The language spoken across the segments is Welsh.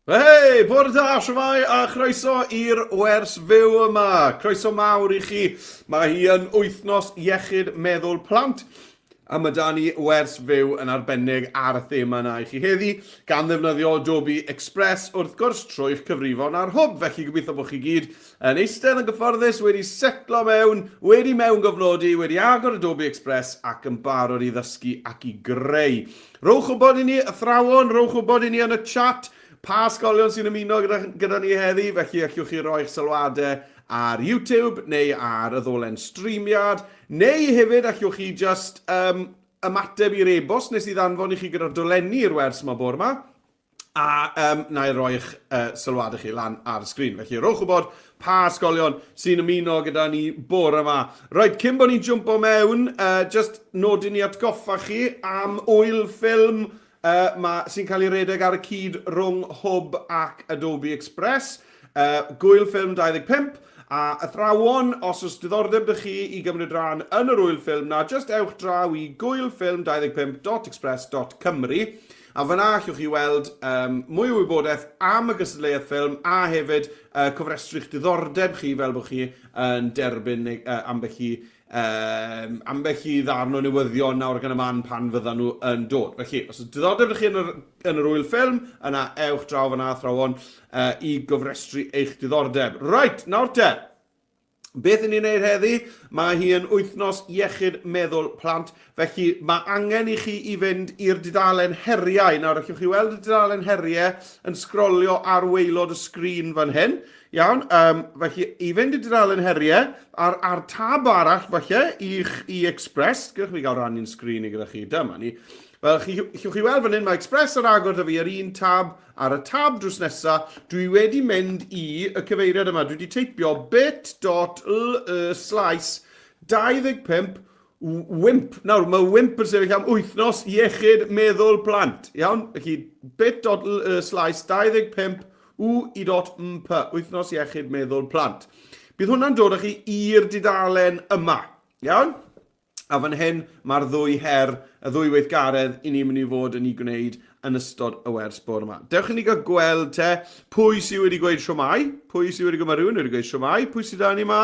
Hei, bore da, shwmae, a chroeso i'r wers fyw yma. Croeso mawr i chi. Mae hi yn wythnos iechyd meddwl plant, a mae da ni wers fyw yn arbennig ar y thema yna i chi heddi, gan ddefnyddio Adobe Express, wrth gwrs, trwy'ch cyfrifon ar Hwb. Felly gobeithio bod chi gyd yn eistedd yn gyfforddus, wedi setlo mewn, wedi mewngofnodi, wedi agor Adobe Express ac yn barod i ddysgu ac i greu. Rhowch wybod i ni, athrawon, rhowch wybod i ni yn y chat pa ysgolion sy'n ymuno gyda, gyda ni heddi, felly allwch chi roi'ch sylwadau ar YouTube neu ar y ddolen streamiad, neu hefyd allwch chi just um, ymateb i'r e-bost nes i ddanfon i chi gyda'r dolenni i'r wers yma bore yma. A um, na i roi'ch uh, sylwadau chi lan ar y sgrin. Felly rhowch wybod pa ysgolion sy'n ymuno gyda ni bore yma. Reit, cyn bod ni'n jwmpo mewn, uh, just nodyn i atgoffa chi am wyl ffilm uh, ma, sy'n cael ei redeg ar y cyd rhwng Hwb ac Adobe Express. Uh, Gwyl Ffilm 25, a athrawon, os oes diddordeb 'da chi i gymryd rhan yn yr wyl ffilm na, just ewch draw i gwylffilm25.express.cymru, a fan'na allwch chi weld um, mwy o wybodaeth am y gystadleuaeth ffilm a hefyd uh, cofrestru'ch diddordeb chi fel bod chi yn derbyn uh, ambell i Yym, ambell i ddarn o newyddion nawr ac yn y man pan fyddan nhw yn dod. Felly, os oes diddordeb 'da chi yn yr, yn yr ŵyl ffilm, yna ewch draw fan'na, athrawon, uh, i gofrestru eich diddordeb. Right, nawr te. Beth ni'n neud heddi? Mae hi yn wythnos iechyd meddwl plant, felly mae angen i chi i fynd i'r dudalen heriau. Nawr, allwch chi weld y dudalen heriau yn sgrolio ar waelod y sgrin fan hyn. Iawn, um, felly i fynd i dudalen heriau, ar, ar tab arall falle, i'ch i Express, gewch fi gael rannu'n sgrin i gyda chi, dyma ni. Fel chi, allwch chi weld fan hyn, mae Express ar agor da fi ar un tab, ar y tab drws nesa, dwi wedi mynd i y cyfeiriad yma, dwi wedi teipio bit.ly slash 25 Wimp. Nawr, mae wimp yn sefyll am wythnos iechyd meddwl plant. Iawn? Felly, bit.ly slash 25 u.mp, wythnos iechyd meddwl plant. Bydd hwnna'n dod â chi i'r dudalen yma. Iawn? A fan hyn, mae'r ddwy her, y ddwy weithgaredd i ni'n mynd i fod yn ei gwneud yn ystod y wers bore yma. Dewch i ni gael gweld te, pwy sydd wedi gweud siwmai? Pwy sydd wedi gweud, mae rhywun wedi gweud siwmai? Pwy sydd da ni ma?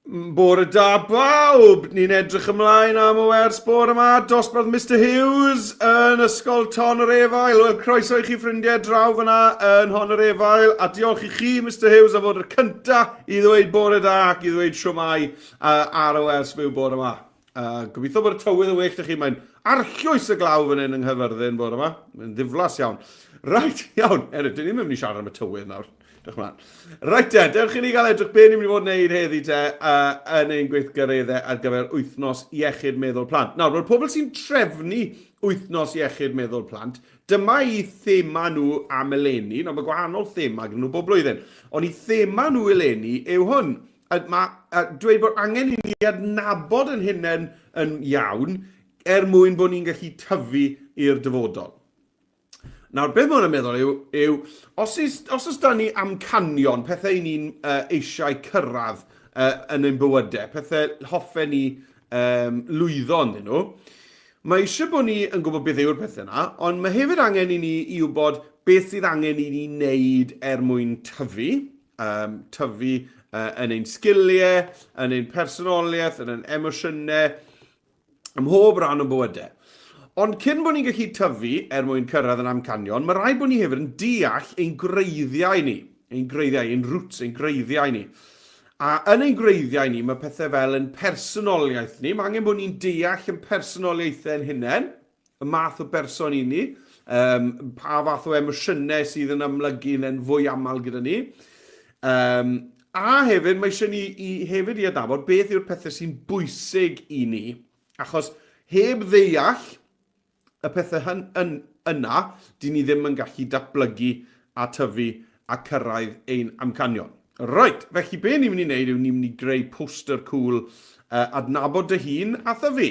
Bore da bawb! Ni'n edrych ymlaen am y wers bore yma. Dosbarth Mister Hughes yn Ysgol Ton yr Efail. Wel, croeso i chi ffrindiau draw fyna yn Hon yr Efail. A diolch i chi, Mister Hughes, am fod y cynta i ddweud bore da ac i ddweud siwmai ar y wers fyw bore yma. Uh, gobeithio bod y tywydd yn well da chi. Mae'n arllwys y glaw fan hyn yng Nghyfyrddin bore yma. Mae'n ddiflas iawn. Right, iawn. Ere, dyn ni'n mynd i siarad am y tywydd nawr. Diolch ymlaen. Right te, dewch i ni gael edrych be ni'n mynd i fod yn neud heddi te uh, yn ein gweithgareddau ar gyfer wythnos iechyd meddwl plant. Nawr, mae'r pobl sy'n trefnu wythnos iechyd meddwl plant, dyma i thema nhw am eleni. Nawr, mae gwahanol thema gyda nhw bob blwyddyn. Ond i thema nhw eleni yw hwn. A mae a dweud bod angen i ni adnabod yn hunain yn iawn er mwyn bod ni'n gallu tyfu i'r dyfodol. Nawr, beth mae hwnna'n meddwl yw, yw os, is, os oes da ni amcanion, pethau i ni'n uh, eisiau cyrraedd uh, yn ein bywydau, pethau hoffen ni um, lwyddo ynddyn nhw, mae eisiau bod ni yn gwybod beth yw'r pethau yna, ond mae hefyd angen i ni i wybod beth sydd angen i ni wneud er mwyn tyfu, um, tyfu uh, yn ein sgiliau, yn ein personoliaeth, yn ein emosiynau, ym mhob rhan o'n bywydau. Ond cyn bod ni'n gallu tyfu er mwyn cyrraedd yn amcanion, mae rhaid bod ni hefyd yn deall ein gwreiddiau ni, ein gwreiddiau, ein roots, ein gwreiddiau ni. A yn ein gwreiddiau ni, mae pethau fel yn personoliaeth ni, mae angen bod ni'n deall yn personoliaethau ein hunain, y math o berson i ni, um, pa fath o emosiynau sydd yn amlygu yn fwy aml gyda ni. Um, a hefyd, mae eisiau ni i, hefyd i adnabod beth yw'r pethau sy'n bwysig i ni, achos heb ddeall y pethau hyn, yn, yna, dyn ni ddim yn gallu datblygu a tyfu a cyrraedd ein amcanion. Reit, felly be ni'n mynd i wneud yw ni'n mynd i greu poster cool uh, adnabod dy hun a thyfu.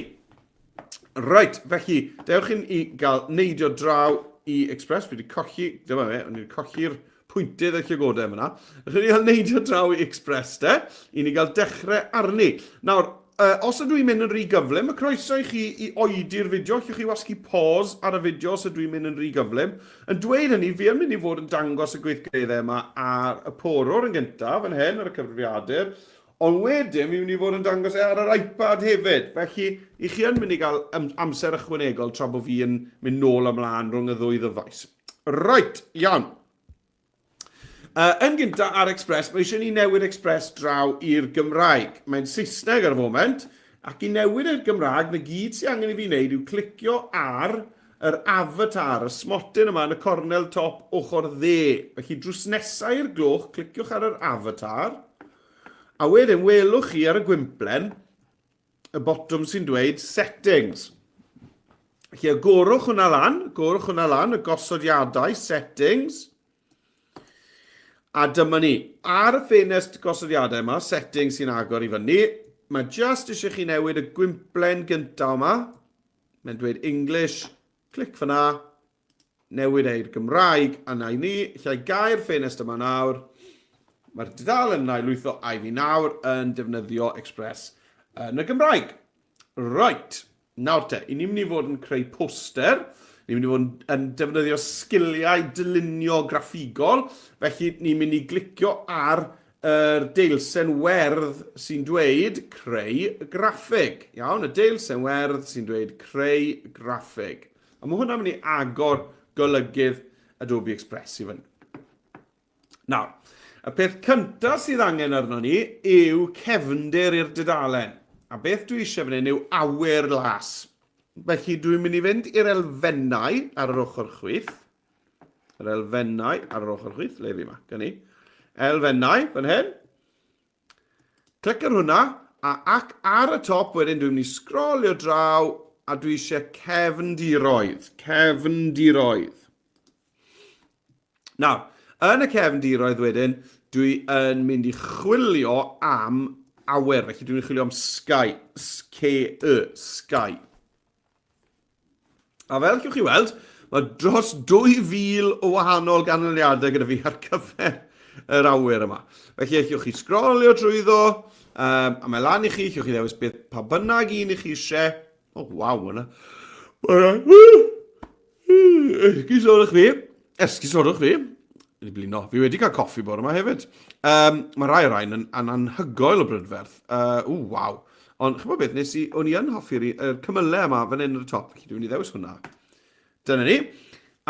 Reit, felly, dewch i ni gael neidio draw i Express. Fi wedi colli, dyma fe, o'n i wedi colli'r pwyntydd y llygodau yma. Dewch i ni gael neidio draw i Express, de, i ni gael dechrau arni. Nawr, os ydw i'n mynd yn rhy gyflym, mae croeso i chi i oedi'r fideo, allwch chi wasgu pause ar y fideo os ydw i'n mynd yn rhy gyflym. Yn dweud hynny, fi yn mynd i fod yn dangos y gweithgareddau yma ar y porwr yn gyntaf, fan hyn, ar y cyfrifiadur, ond wedyn fi'n mynd i fod yn dangos e ar yr iPad hefyd. Felly, i chi yn mynd i gael amser ychwanegol tra bod fi yn mynd nôl ymlaen rhwng y ddwy ddyfais. Right, iawn. Yn gyntaf, ar Express, mae eisiau ni newid Express draw i'r Gymraeg. Mae'n Saesneg ar y foment, ac i newid i'r Gymraeg, na gyd sy'n angen i fi wneud yw clicio ar yr avatar, y smotyn yma yn y cornel top ochr dde. Felly drws nesau i'r gloch, cliciwch ar yr avatar, a wedyn welwch chi ar y gwymplen, y botwm sy'n dweud settings. Felly agorwch hwnna lan, agorwch hwnna lan, y gosodiadau, settings. A dyma ni, ar y ffenest gosodiadau yma, settings sy'n agor i fyny, mae just eisiau chi newid y gwymplen gyntaf yma. Mae'n dweud English, clic fyna, newid e i'r Gymraeg, a na i ni, lle gau'r ffenest yma nawr, mae'r dudalen yna i lwytho a i fi nawr yn defnyddio Express yn y Gymraeg. Right, nawr te, i ni'n mynd i fod yn creu poster, ni'n mynd i fod yn, yn defnyddio sgiliau dylunio graffigol, felly ni'n mynd i glicio ar yr deilsen werdd sy'n dweud creu graffig. Iawn, y deilsen werdd sy'n dweud creu graffig. A mae hwnna'n mynd i agor golygydd Adobe Express i fyny. Nawr, y peth cyntaf sydd angen arno ni yw cefndir i'r dudalen. A beth dwi eisiau fan hyn yw awyr las. Felly dwi'n mynd i fynd i'r elfennau ar yr ochr chwith. Yr elfennau ar yr ochr chwith, le fi yma, gan i. Elfennau, fan hyn. Clic ar hwnna, a ac ar y top wedyn dwi'n mynd i sgrolio draw a dwi eisiau cefndiroedd. Cefndiroedd. Nawr, yn y cefndiroedd wedyn, dwi yn mynd i chwilio am awyr. Felly dwi'n chwilio am sky. S-K-Y, sky. A fel allwch chi weld, mae dros 2,000 o wahanol ganlyniadau gyda fi ar gyfer yr awyr yma. Felly allwch chi sgrolio trwyddo, um, a mae lan i chi, allwch chi ddewis beth pa bynnag un i chi eisiau. O, oh, waw, yna. Esgusodwch fi. Esgusodwch fi. Wedi blino. Fi wedi cael coffi bore yma hefyd. Um, mae rai o'r rhain yn, yn anhygoel o brydferth. Uh, ww, waw. Ond chymod beth, nes i, o'n i yn hoffi'r er cymylau yma fan hyn ar y top, felly dwi'n mynd i ddewis hwnna. Dyna ni.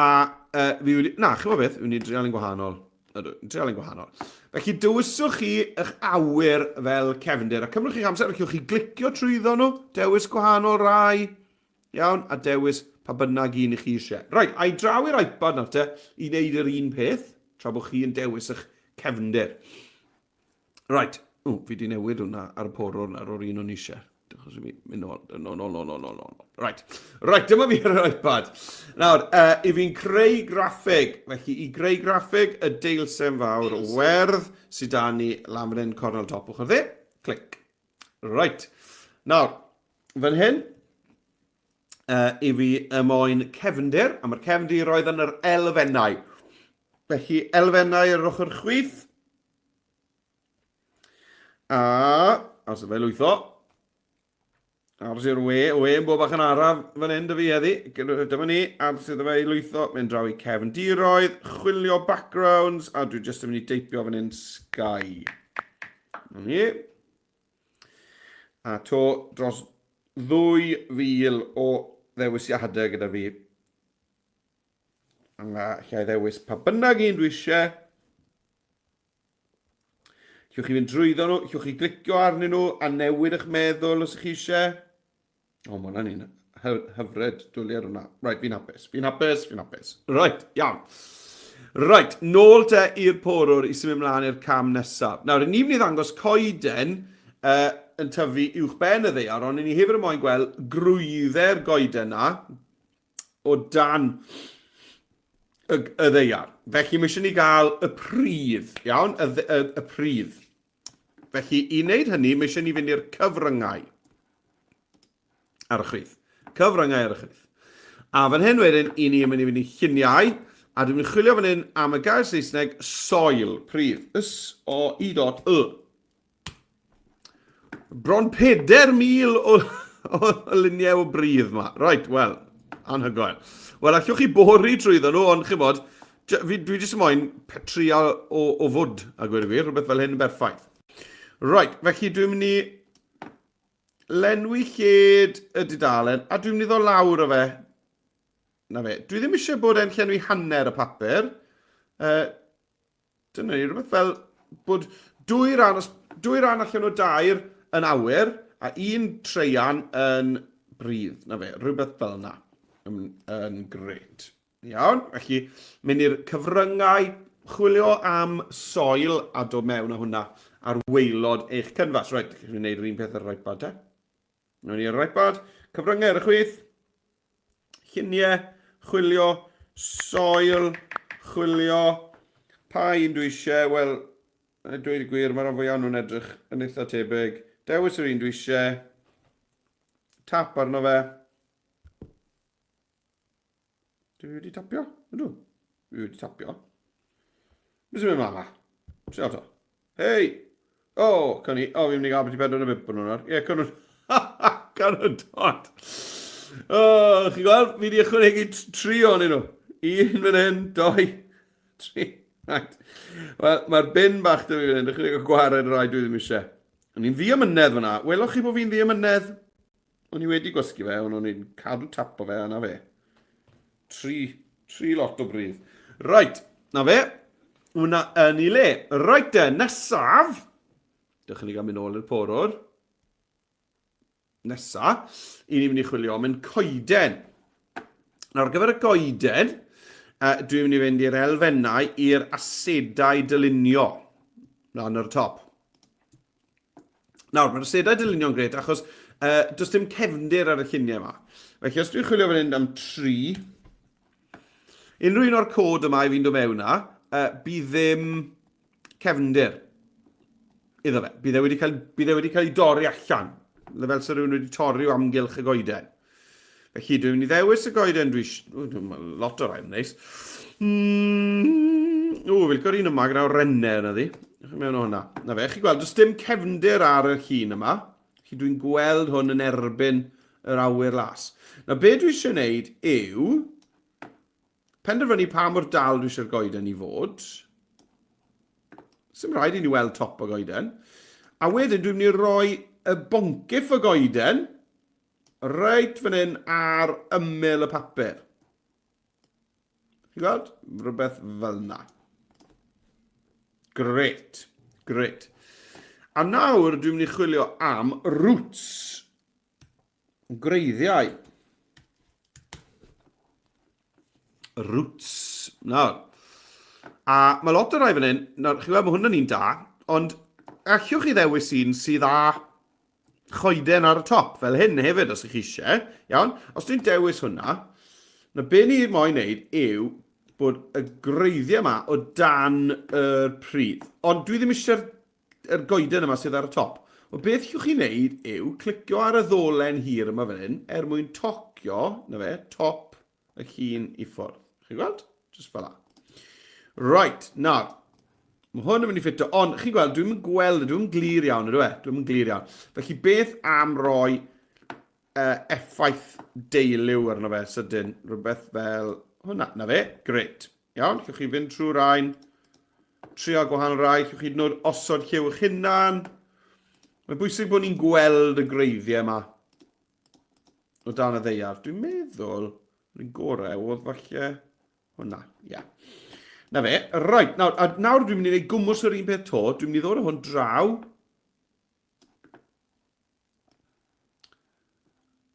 A uh, fi wedi... Na, chymod beth, fi'n mynd i drial yn gwahanol. Ydw, drial yn gwahanol. Felly dewiswch chi eich awyr fel cefndir, a cymrwch chi'ch amser, allwch chi glicio trwyddo nhw, dewis gwahanol rai, iawn, a dewis pa bynnag un i chi eisiau. Reit, a i draw i'r iPad nawr te, i wneud yr un peth, tra bod chi yn dewis eich cefndir. Right, o, fi di newid hwnna ar y porwr nawr o'r un o'n eisiau. Achos i fi mynd nôl, no, no, no, no, no, no. Right, right, dyma fi ar yr iPad. Nawr, uh, i fi'n creu graffig. Felly, i greu graffig, y deilsen fawr werdd sydd da ni lan fan hyn, cornel top ochr dde. Clic. Right. Nawr, fan hyn, uh, i fi y moyn cefndir, a mae'r cefndir oedd yn yr elfennau. Felly, elfennau ar yr ochr chwith, A, os y fe lwytho, aros i'r we, y we yn bod bach yn araf fan hyn dy fi heddi. Dyma ni, aros iddo fe i lwytho, mynd draw i cefndiroedd, chwilio backgrounds, a dwi jyst yn mynd i deipio fan hyn sky. Dyma ni. A to dros 2,000 o ddewisiadau gyda fi. A lle i ddewis pa bynnag un dwi eisiau. Llwch chi fynd drwyddo nhw, llwch chi glicio arnyn nhw a newid eich meddwl os ych chi eisiau. O, mae hwnna'n un hyfryd, dwli ar hwnna. Right, fi'n hapus, fi'n hapus, fi'n hapus. Right, iawn. Right, nôl te i'r porwr i symud mlaen i'r cam nesaf. Nawr, ni'n mynd i ddangos coeden uh, yn tyfu uwch ben y ddeiar, ond ni hefyd yn moyn gweld grwydde'r goeden na, o dan y, y ddeiar. Felly mae eisiau ni gael y pridd, iawn, y, y, y pridd. Felly i wneud hynny, mae eisiau ni fynd i'r cyfryngau ar y chwith. Cyfryngau ar y chwith. A fan hyn wedyn, i ni yn mynd i fynd i lluniau, a dwi'n mynd chwilio fan hyn am y gair Saesneg soil, pridd. S-O-I dot Y. Bron 4,000 o, o luniau o bridd yma. Right, wel, anhygoel. Wel, allwch chi bori trwyddo nhw, ond chi'n bod, fi, dwi jyst moyn trial o, o fwd, a gweud y gwir, rhywbeth fel hyn yn berffaith. Right, felly dwi'n mynd i lenwi lled y dudalen, a dwi'n mynd i ddod lawr o fe. Na fe, dwi ddim eisiau bod e'n llenwi hanner y papur. Uh, dyna ni, rhywbeth fel bod dwy ran, os, dwy ran allan o dair yn awyr a un treian yn bridd. Na fe, rhywbeth fel yna. Yn, yn gret. Iawn, felly mynd i'r cyfryngau, chwilio am soil a dod mewn â hwnna ar waelod eich cynfas. Reit, chi'n gwneud yr un peth ar yr iPad te. Mewn i'r iPad, cyfryngau ar y chwith, lluniau, chwilio, soil, chwilio, pa un dwi eisiau, wel, dweud y gwir, mae'r rhan fwyaf nhw'n edrych yn eitha tebyg. Dewis yr un dwi eisiau, tap arno fe. Dwi wedi tapio? Ydw. Dwi wedi tapio. Beth sy'n mynd mlaen ma? Trio to. Hei! O, oh, can i. O, oh, fi'n mynd i gael beth i 45 yn hwnna. Ie, yeah, can nhw... can nhw dod. O, oh, chi'n gweld? Fi wedi ychwanegu tri o'n nhw. Un fan hyn, doi, tri. Right. Wel, mae'r bin bach dy fi fan hyn. Ychwanegu gwared rhai dwi ddim eisiau. O'n i'n ddiamynedd fyna. Welwch chi bod fi'n ddiamynedd? O'n i wedi gwasgu fe, ond o'n i'n cadw tap o fe, a na fe. Tri, tri lot o bridd. Right, na fe. Hwna yn ei le. Right de, nesaf. Dewch i ni gael mynd ôl i'r porwr. Nesa, i ni'n mynd i chwilio am yn coeden. Nawr, ar gyfer y goeden, uh, dwi'n mynd i fynd i'r elfennau i'r asedau dylunio. Lan ar y top. Nawr, mae'r asedau dylunio'n gret achos uh, does dim cefndir ar y lluniau yma. Felly, os dwi'n chwilio fan hyn am 3, unrhyw un o'r cod yma i fi'n dod mewn â, uh, bydd ddim cefndir iddo fe. Bydd e wedi cael, bydd e wedi cael ei dorri allan, fel sy'n rhywun wedi torri o amgylch y goeden. Felly dwi'n mynd i ddewis y goeden dwi... Mae lot o rhain neis. Mm, o, fi'n licio'r un yma gyda orennau yna ddi. Ewch mewn o hwnna. Na fe, chi gweld, does dim cefndir ar y llun yma. Felly dwi'n gweld hwn yn erbyn yr awyr las. Na be dwi eisiau gwneud yw penderfynu pa mor dal dwi eisiau'r goeden i fod. Sym rhaid i ni weld top y goeden. A wedyn dwi'n mynd i roi y boncyff y goeden Reit fan hyn ar ymyl y papur. Chi'n gweld? Rhywbeth fel yna. Great, great. A nawr dwi'n mynd i chwilio am roots. Gwreiddiau. Roots. Nawr. A mae lot o rai fan hyn. Nawr, chi'n gweld, mae hwn yn un da, ond allwch chi ddewis un sydd â choeden ar y top, fel hyn hefyd os ych chi eisiau. Iawn? Os dwi'n dewis hwnna, na be ni moyn wneud yw bod y gwreiddiau yma o dan yr pridd. Ond dwi ddim eisiau'r yr goeden yma sydd ar y top. Wel, beth llwch chi wneud yw clicio ar y ddolen hir yma fan hyn er mwyn tocio, na fe, top y llun i ffwrdd. Chi'n gweld? Just fel la. Right, nawr. Mae hwn yn mynd i ffito, ond chi'n gweld, dwi'n gweld, dwi'n glir iawn, ydw e? Dwi'n glir iawn. Felly beth am roi uh, effaith deiliw arno fe sydyn? Rhywbeth fel hwnna. Na fe, gret. Iawn, llwch chi fynd trwy rhain, trio gwahanol rai, llwch chi nod osod lliw eich hunan. Mae'n bwysig bod ni'n gweld y greiddiau yma o dan y ddeiar. Dwi'n meddwl, yr un gorau oedd falle hwnna, ie. Yeah. Na fe, right, nawr, a nawr dwi'n mynd i wneud gwmws yr un peth to, dwi'n mynd i ddod o hwn draw.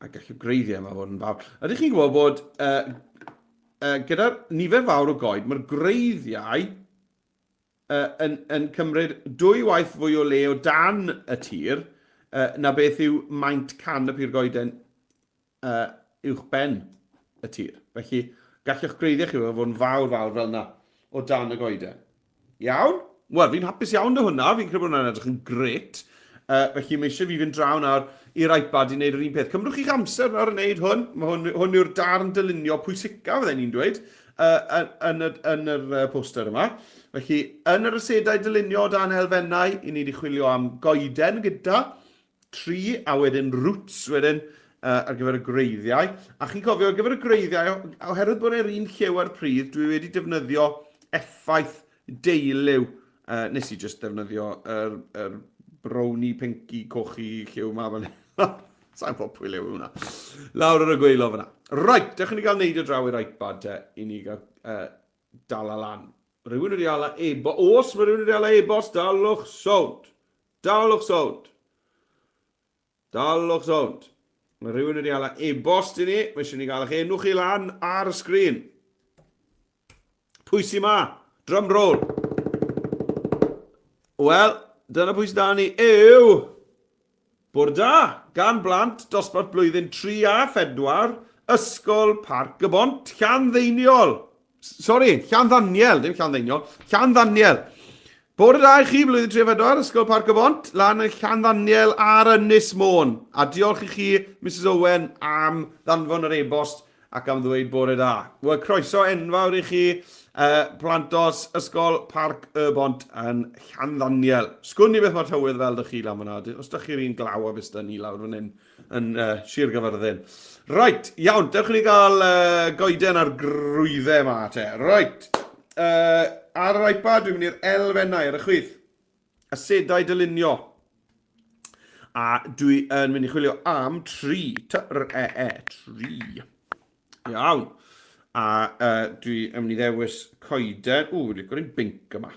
A gallu greiddiau yma fod yn fawr. Ydych chi'n gwybod bod uh, uh, gyda'r nifer fawr o goed, mae'r greiddiau uh, yn, yn cymryd dwy waith fwy o le o dan y tir uh, na beth yw maint canopi'r goeden uh, uwch ben y tir. Felly, gallwch greiddiau chi fod yn fawr fawr fel yna o dan y goeden. Iawn? Wel, fi'n hapus iawn dy hwnna, fi'n credu bod hwnna'n edrych yn gret. Uh, felly mae eisiau fi fynd draw nawr i'r iPad i wneud yr un peth. Cymrwch chi'ch amser nawr yn wneud hwn. Mae hwn, hwn yw'r darn dylunio pwysica, fydden ni'n dweud, uh, yn, y, yn yr poster yma. Felly, yn yr asedau dylunio dan elfennau, i ni wedi chwilio am goeden gyda. Tri a wedyn roots wedyn uh, ar gyfer y gwreiddiau. A chi'n cofio, ar gyfer y gwreiddiau, oherwydd bod e'r un lliw ar pridd, dwi wedi defnyddio effaith deiliw. Uh, nes i just defnyddio yr, er, brownie, pinky, cochi lliw yma fan Sa'n gwybod pwy liw hwnna. Lawr ar y gweilo fyna. Right, dewch i ni gael neidio draw i'r iPad te, i ni gael uh, dala lan. Rhywun wedi ala e-bost. Os mae rhywun wedi ala e-bost, dalwch sownd. Dalwch sownd. Dalwch sownd. Mae rhywun wedi ala e-bost i ni. Mae eisiau ni gael eich enw chi lan ar y sgrin. Pwy sy'n ma? Drum roll. Wel, dyna pwy sydd da ni yw... Bore da, gan blant dosbarth blwyddyn 3 a 4, Ysgol Parc y Bont, Llanddeiniol. Sori, Llanddaniel, dim Llanddeiniol, Llanddaniel. Bore da i chi, blwyddyn 3 a 4, Ysgol Parc y Bont, lan yn Llanddaniel ar Ynys Môn. A diolch i chi, Mrs Owen, am ddanfon yr e-bost ac am ddweud bore da. Wel, croeso enfawr i chi, uh, plantos Ysgol Parc y Bont yn Llanddaniel. Sgwn i beth mae'r tywydd fel dych chi lan fyna. Os dych chi'r un glaw a beth ni lawr fan hyn yn uh, Sir Gyfyrddin. Right, iawn, dewch i ni gael uh, goeden ar grwyddau yma te. Right, uh, ar yr iPad dwi'n mynd i'r elfennau ar y chwith. Asedau dylunio. A dwi yn mynd i chwilio am tri. T-R-E-E, tri. Iawn. A uh, dwi yn mynd i ddewis coeden. Ww, dwi'n licio'r un binc yma.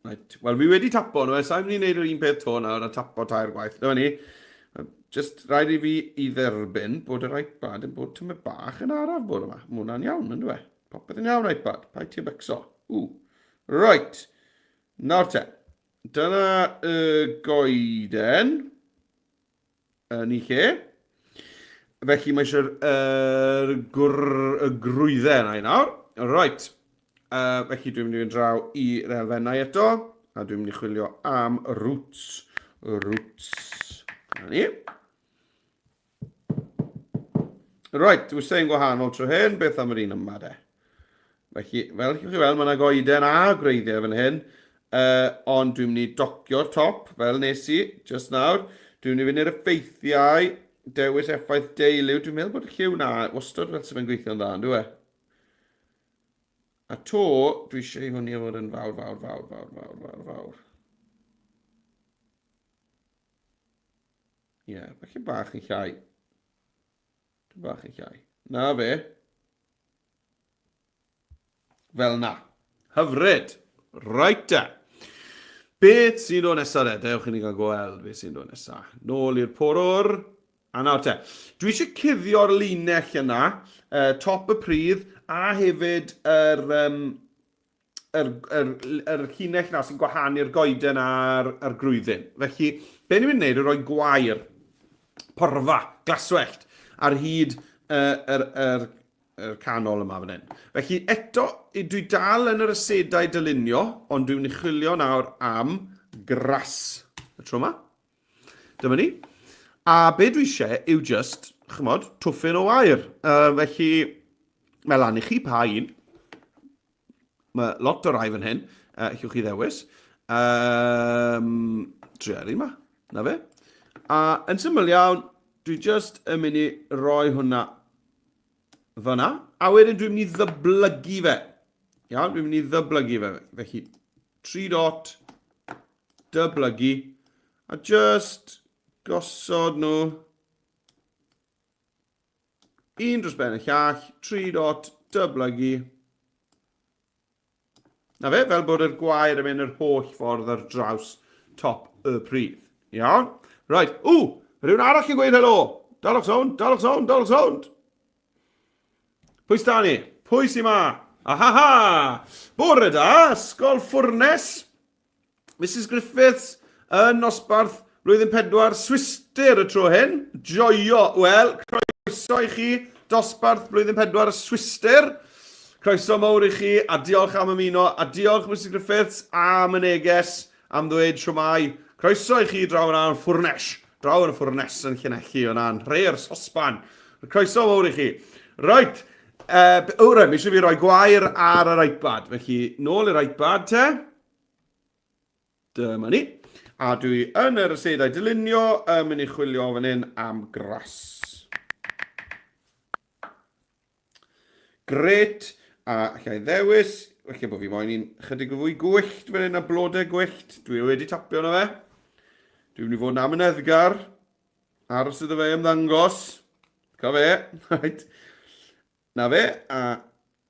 Right. Wel, fi wedi tapo nhw, e, sa'n mynd i wneud yr un peth to nawr a tapo tair gwaith. Dyma ni. Just rhaid i fi i dderbyn bod yr iPad yn bod tymed bach yn araf bod yma. Mae hwnna'n iawn, yn dwi? Popeth yn iawn, iPad. Paid ti becso. Ww. Right. Nawr te. Dyna y goeden yn ei lle. Felly mae eisiau'r er, gwr, y grwydden yna i nawr. Right. Uh, felly dwi'n mynd i fynd draw i'r elfennau eto. A dwi'n mynd i chwilio am roots. Roots. Dyna ni. Right, dwi'n saying gwahanol tro hyn, beth am yr un yma de? Felly, fel chi'n chi weld, mae yna goeden a gwreiddiau fan hyn, uh, ond dwi'n mynd i docio'r top, fel nes i, just nawr. Dwi'n mynd i fynd i'r effeithiau, dewis effaith deiliw. Dwi'n meddwl bod y lliw na wastad fel sy'n fe'n gweithio'n dda, yn dwi? A to, dwi eisiau i hwn i fod yn fawr, fawr, fawr, fawr, fawr, fawr, fawr. Ie, yeah, falle bach yn llai. Bach yn llai. Na fe. Fel na. Hyfryd. Right te. Beth sy'n dod nesaf de? Dewch i ni gael gweld beth sy'n dod nesaf. Nôl i'r porwr. A nawr te. Dwi eisiau cuddio'r linell yna, uh, top y pridd, a hefyd yr, um, yr, yr, yr llinell na sy'n gwahanu'r goeden a'r, a'r grwyddyn. Felly, be ni'n mynd i wneud yw rhoi gwair, porfa, glaswellt, ar hyd uh, yr, yr, yr canol yma fan hyn. Felly, eto, dwi dal yn yr asedau dylunio, ond dwi'n mynd i chwilio nawr am gras y tro yma. Dyma ni. A be dwi eisiau yw just, chymod, twffyn o wair. Uh, felly, mae lan i chi pa un. Mae lot o rai fan hyn, uh, allwch chi ddewis. Um, Tria'r un ma, na fe. A yn syml iawn, dwi just yn mynd i roi hwnna fyna. A wedyn dwi'n mynd i ddyblygu fe. Iawn, dwi'n mynd i ddyblygu fe. Felly, 3 dot, dyblygu, a just gosod nhw Un dros ben y llall, 3 dot, dyblygu. Na fe, fel bod yr gwair yn mynd yr holl ffordd ar draws top y pridd. Iawn? Right, ww, rhywun arall yn gweud helo. Dalwch sownd, dalwch sownd, dalwch sownd. Pwy sy'n ni? Pwy sy'n ma? Ahaha! Bore da, Ysgol Ffwrnes. Mrs Griffiths yn nosbarth blwyddyn pedwar Swistir y tro hyn. Joio. Wel, croeso i chi, dosbarth blwyddyn pedwar Swistir. Croeso mawr i chi a diolch am ymuno a diolch Mrs Griffiths am y neges am ddweud siwmai. Croeso i chi draw yna yn Ffwrnes. Draw yn y Ffwrnes yn Llanelli yna yn Rhe'r Sosban. Croeso mawr i chi. Right. Uh, o, right, mi eisiau fi roi gwair ar yr iPad. Felly, nôl i'r iPad te. Dyma ni. A dwi yn yr asedau dylunio yn mynd i chwilio fan hyn am grass. Gret, a allai ddewis, felly bod fi moyn un chydig o fwy gwyllt fan hyn a blodau gwyllt. Dwi wedi tapio yna fe. Dwi'n mynd i fod yn amyneddgar. Aros iddo fe ymddangos. Ca fe, right. Na fe, a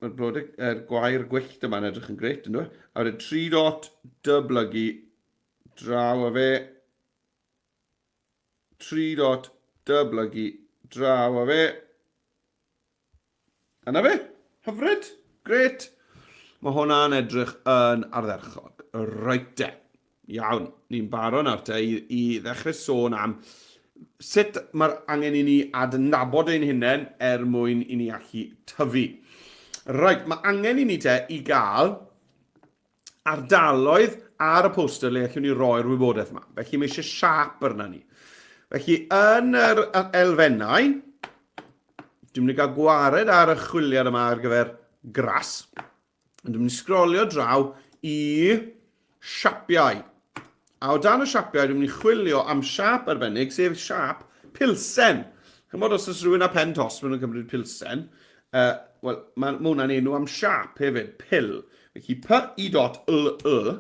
mae'r blodau, er gwair gwyllt yma'n edrych yn gret, ynddo? A wedyn 3 dot dyblygu draw a fe. 3 dot dyblygu draw a fe. A na fe, hyfryd, gret. Mae hwnna'n edrych yn ardderchog. Reit de. Iawn, ni'n barod nawr te i, i ddechrau sôn am sut mae'r angen i ni adnabod ein hunain er mwyn i ni allu tyfu. Reit, mae angen i ni te i gael ardaloedd ar y poster le allwn ni roi'r wybodaeth yma. Felly mae eisiau siap arna ni. Felly yn yr elfennau, dwi'n mynd i gael gwared ar y chwiliad yma ar gyfer gras. Ond dwi'n mynd i sgrolio draw i siapiau. A o dan y siapiau, dwi'n mynd i chwilio am siap arbennig, sef siap pilsen. Chymod, os oes rhywun â pen tost, maen nhw'n cymryd pilsen. Uh, Wel, mae ma hwnna'n enw am siap hefyd, pil. Felly P I dot L Y,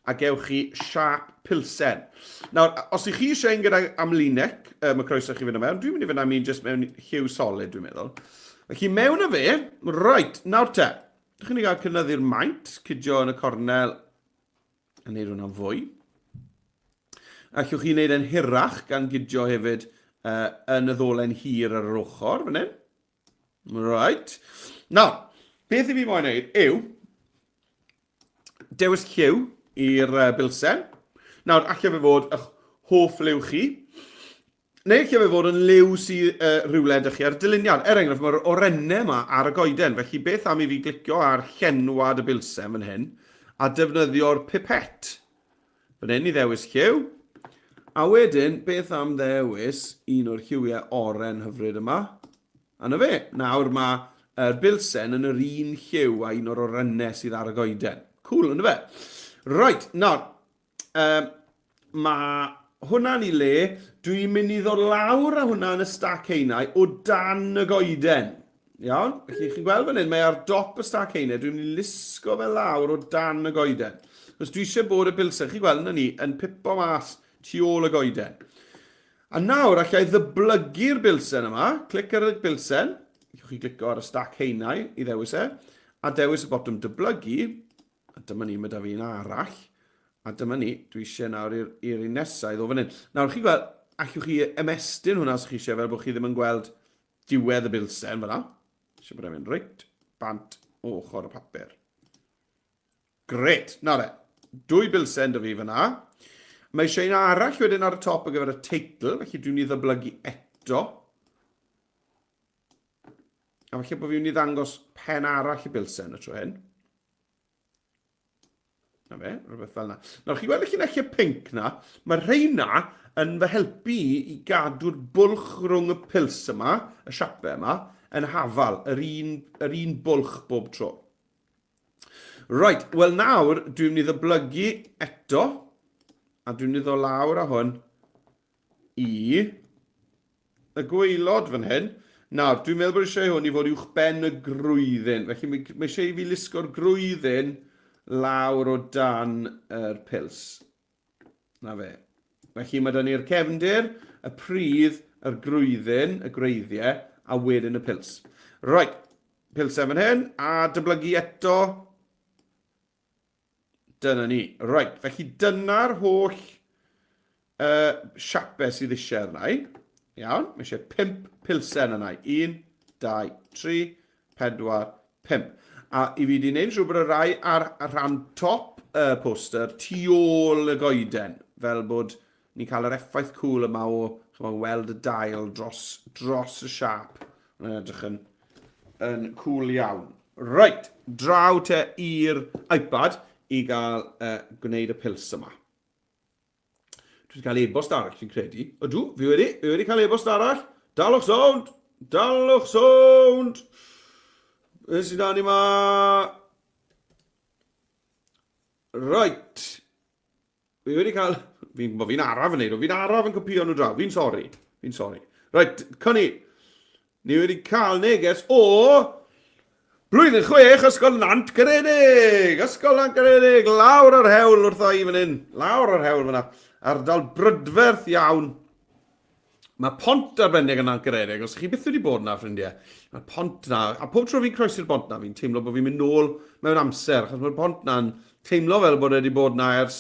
a gewch chi siap pilsen. Nawr, os ych chi eisiau un gyda amlinell, uh, mae croeso chi fynd mewn. Dwi'n mynd i fynd am un jyst mewn lliw solid, dwi'n meddwl. Felly mewn â fe, right, nawr te. Dych chi'n ei gael cynyddu'r maint, cydio yn y cornel a wneud hwnna'n fwy. Allwch chi wneud e'n hirach gan gydio hefyd uh, yn y ddolen hir ar yr ochr fan hyn. Right. Nawr, beth i fi moyn wneud yw dewis lliw i'r uh, bilsen. Nawr, allai fe fod eich hoff liw chi. Neu lle fe fod yn liw sydd uh, rhywle ydych chi ar dyluniad. Er enghraifft, mae'r orennau yma ar y goeden, felly beth am i fi glicio ar llenwad y bilsen fan hyn a defnyddio'r pipet fan hyn i ddewis lliw. A wedyn, beth am ddewis un o'r lliwiau oren hyfryd yma? A na fe, nawr mae yr bilsen yn yr un lliw a un o'r orennau sydd ar y goeden. Cool, ynddo fe? Right, nawr, Um, mae hwnna'n ei le. Dwi'n mynd i ddod lawr â hwnna yn y stac einau o dan y goeden. Iawn? Felly chi'n gweld fan hyn, mae ar dop y stac einau. Dwi'n mynd i lusgo fe lawr o dan y goeden. Os dwi eisiau bod y bilsen, chi'n gweld yna ni, yn pipo mas tu ôl y goeden. A nawr allai ddyblygu'r bilsen yma. Clic ar y bilsen. Allwch chi glicio ar y stac heinau i ddewis e. A dewis y botwm dyblygu. A dyma ni, mae da fi un arall. A dyma ni, dwi eisiau nawr i'r un nesaf i ddod fan hyn. Nawr, chi'n gweld, allwch chi ymestyn hwnna os chi eisiau, fel bod chi ddim yn gweld diwedd y bilsen fyna. Eisiau bod e'n mynd reit bant o ochr y papur. Gret, na fe. Dwy bilsen da fi fyna. Mae eisiau un arall wedyn ar y top ar gyfer y teitl, felly dwi'n ei ddyblygu eto. A falle bod fi'n mynd i ddangos pen arall y bilsen y tro hyn. Na fe, rhywbeth fel yna. Nawr, chi'n gweld y llinellau pink na? Mae rheina yn fy helpu i gadw'r bwlch rhwng y pils yma, y siapau yma, yn hafal, yr un, yr un bwlch bob tro. Right, wel nawr, dwi'n mynd i ddyblygu eto, a dwi'n mynd i ddod lawr â hwn i y gwaelod fan hyn. Nawr, dwi'n meddwl bod eisiau hwn i fod uwch ben y grwyddyn. Felly mae, mae eisiau i fi lusgo'r grwyddyn lawr o dan yr pils. Na fe. Felly mae da ni'r cefndir, y pridd, yr grwyddyn, y gwreiddiau, a wedyn y pils. Right, pilsau fan hyn, a dyblygu eto. Dyna ni. Right, felly dyna'r holl uh, siapau sydd eisiau arna i. Iawn, mae eisiau 5 pilsen yna i. 1, 2, 3, 4, 5. A i fi wedi gwneud yn siŵr bod y rai ar rhan top y poster tu ôl y goeden, fel bod ni'n cael yr effaith cool yma o chymod, weld y dail dros, dros y siap. Mae'n edrych yn, yn cool iawn. Right, draw te i'r iPad i gael uh, gwneud y pils yma. Dwi wedi cael e-bost arall, fi'n credu. Ydw, fi wedi, fi wedi cael e-bost arall. Dalwch sownd! Dalwch sownd! Beth sy'n da ni ma? Right. Fi wedi cael... Fi'n fi araf yn neud o. Fi'n araf yn copio nhw draw. Fi'n sori. Fi'n sori. Right, Cynni. Ni wedi cael neges o... Blwyddyn 6, Ysgol Nant Garedig! Ysgol Nant Garedig, lawr yr hewl wrtho i fan hyn. Lawr yr hewl fyna. Ardal brydferth iawn. Mae pont arbennig yn Nantgaredig, os chi byth wedi bod yna, ffrindiau. Mae'r pont na, a pob tro fi'n croesi'r bont na, fi'n teimlo bod fi'n mynd nôl mewn amser, achos mae'r pont na'n teimlo fel bod e wedi bod na ers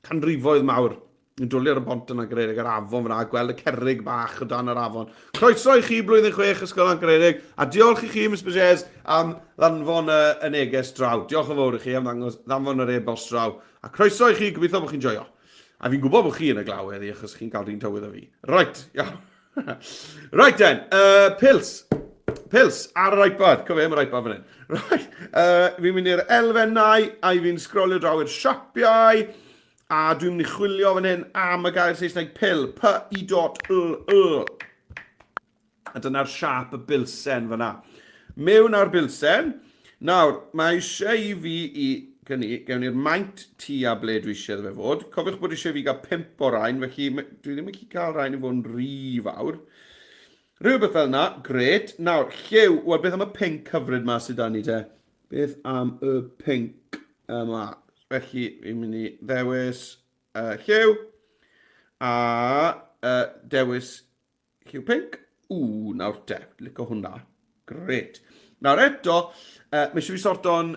canrifoedd mawr. Ni'n dwlu ar y bont yn Nantgaredig, yr afon fyna, a gweld y cerrig bach o dan yr afon. Croeso i chi, blwyddyn 6, Ysgol Nantgaredig, a diolch i chi, Miss Bajez, am ddanfon y, y neges draw. Diolch yn fawr i chi am ddangos, ddanfon yr e-bost draw. A croeso i chi, gobeithio bod chi'n joio. A fi'n gwybod bod chi yn y glaw heddi achos chi'n cael rhywun tywydd â fi. Right, iawn. Right then, pils. Pils ar yr iPad. Cofio am yr iPad fan hyn. Right, fi'n mynd i'r elfennau a fi'n sgrolio draw i'r siapiau a dwi'n mynd i chwilio fan hyn am y gair Saesneg pil. P-I dot L-L. A dyna'r siâp y bilsen fyna. Mewn â'r bilsen. Nawr, mae eisiau i fi i... Gynni, gewn ni'r maint tu a ble dwi eisiau iddo fe fod. Cofiwch bod eisiau fi gael 5 o rain, felly dwi ddim yn gallu cael rhain i fod yn rhy fawr. Rhywbeth fel yna, gret. Nawr, lliw, wel beth am y pink hyfryd ma sydd da ni te? Beth am y pink yma? Felly, fi'n mynd i ddewis lliw a dewis Lliw pinc. Ww, nawr te, lico hwnna. Gret. Nawr eto, mae eisiau fi sorto'n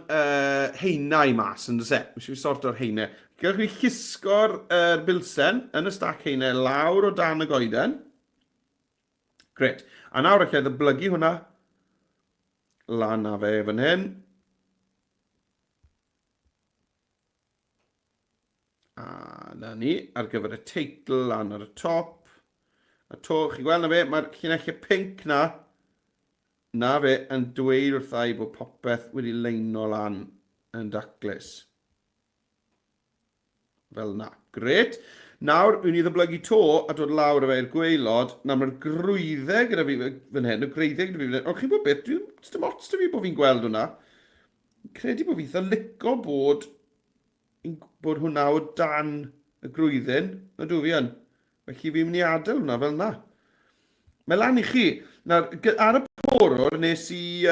heinau mas, yn dys e? Mae eisiau fi sorto'r heinau. Gewch chi llusgo'r er bilsen yn y stac heinau lawr o dan y goeden. Gret. A nawr allai ddyblygu hwnna lan a fe fan hyn. A na ni, ar gyfer y teitl lan ar y top. A to, chi gweld na fe, mae'r llinellau pink na, na fe, yn dweud wrtha i bod popeth wedi leino lan yn daclus. Fel na. Gret. Nawr, wy'n i ddyblygu to a dod lawr efo i'r gwaelod. Nawr, mae'r grwyddau gyda fi fan hyn, y gwreiddau gyda fi fan hyn. Ond chi'n bod beth, dwi'n, dim ots da fi bod fi'n gweld hwnna. Credu bod fi eitha lico bod bod hwnna o dan y grwyddyn. Ydw fi yn. Felly fi'n mynd i adael hwnna fel yna. Mae lan i chi. Nawr, ar y porwr nes i,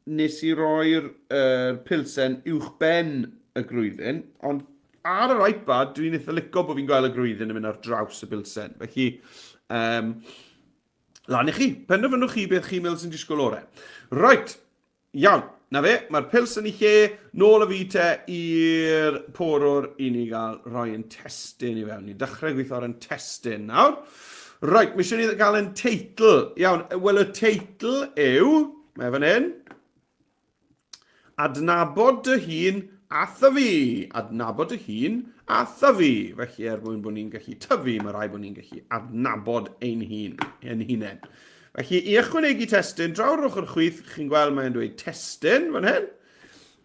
nes i roi'r er pilsen uwch ben y grwyddyn, ond ar yr iPad dwi'n eitha lico bod fi'n gweld y grwyddyn yn mynd ar draws y bilsen. Felly, lan i chi. Penderfynwch chi beth chi'n meddwl sy'n disgwyl orau. Right, Iawn, na fe, mae'r pils yn ei lle, nôl â fi te i'r porwr i ni gael rhoi yn testun i fewn. Ni'n dechrau gweithio ar yn testun nawr. Right, mae eisiau ni gael yn teitl. Iawn, wel y teitl yw, mae fan hyn, Adnabod dy hun a thyfu. Adnabod dy hun a thyfu. Felly er mwyn bod ni'n gallu tyfu, mae rhaid bod ni'n gallu adnabod ein hun, ein hunain. Felly, i ychwanegu testun, draw ar ochr chwith, chi'n gweld mae'n dweud testun fan hyn.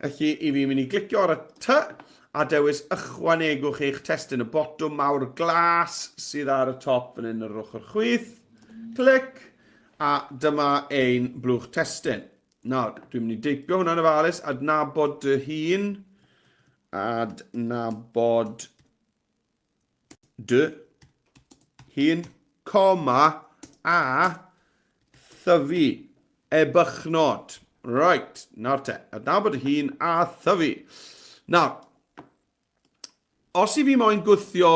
Felly, i fi mynd i glicio ar y T a dewis ychwanegwch eich testun, y botwm mawr glas sydd ar y top fan hyn ar ochr chwith. Clic, a dyma ein blwch testun. Nawr, dwi'n mynd i deipio hwnna'n ofalus, adnabod dy hun, adnabod dy hun, coma, a thyfu, ebychnod. Right, nawr te, adnabod dy hun a thyfu. Nawr, os i fi moyn gwthio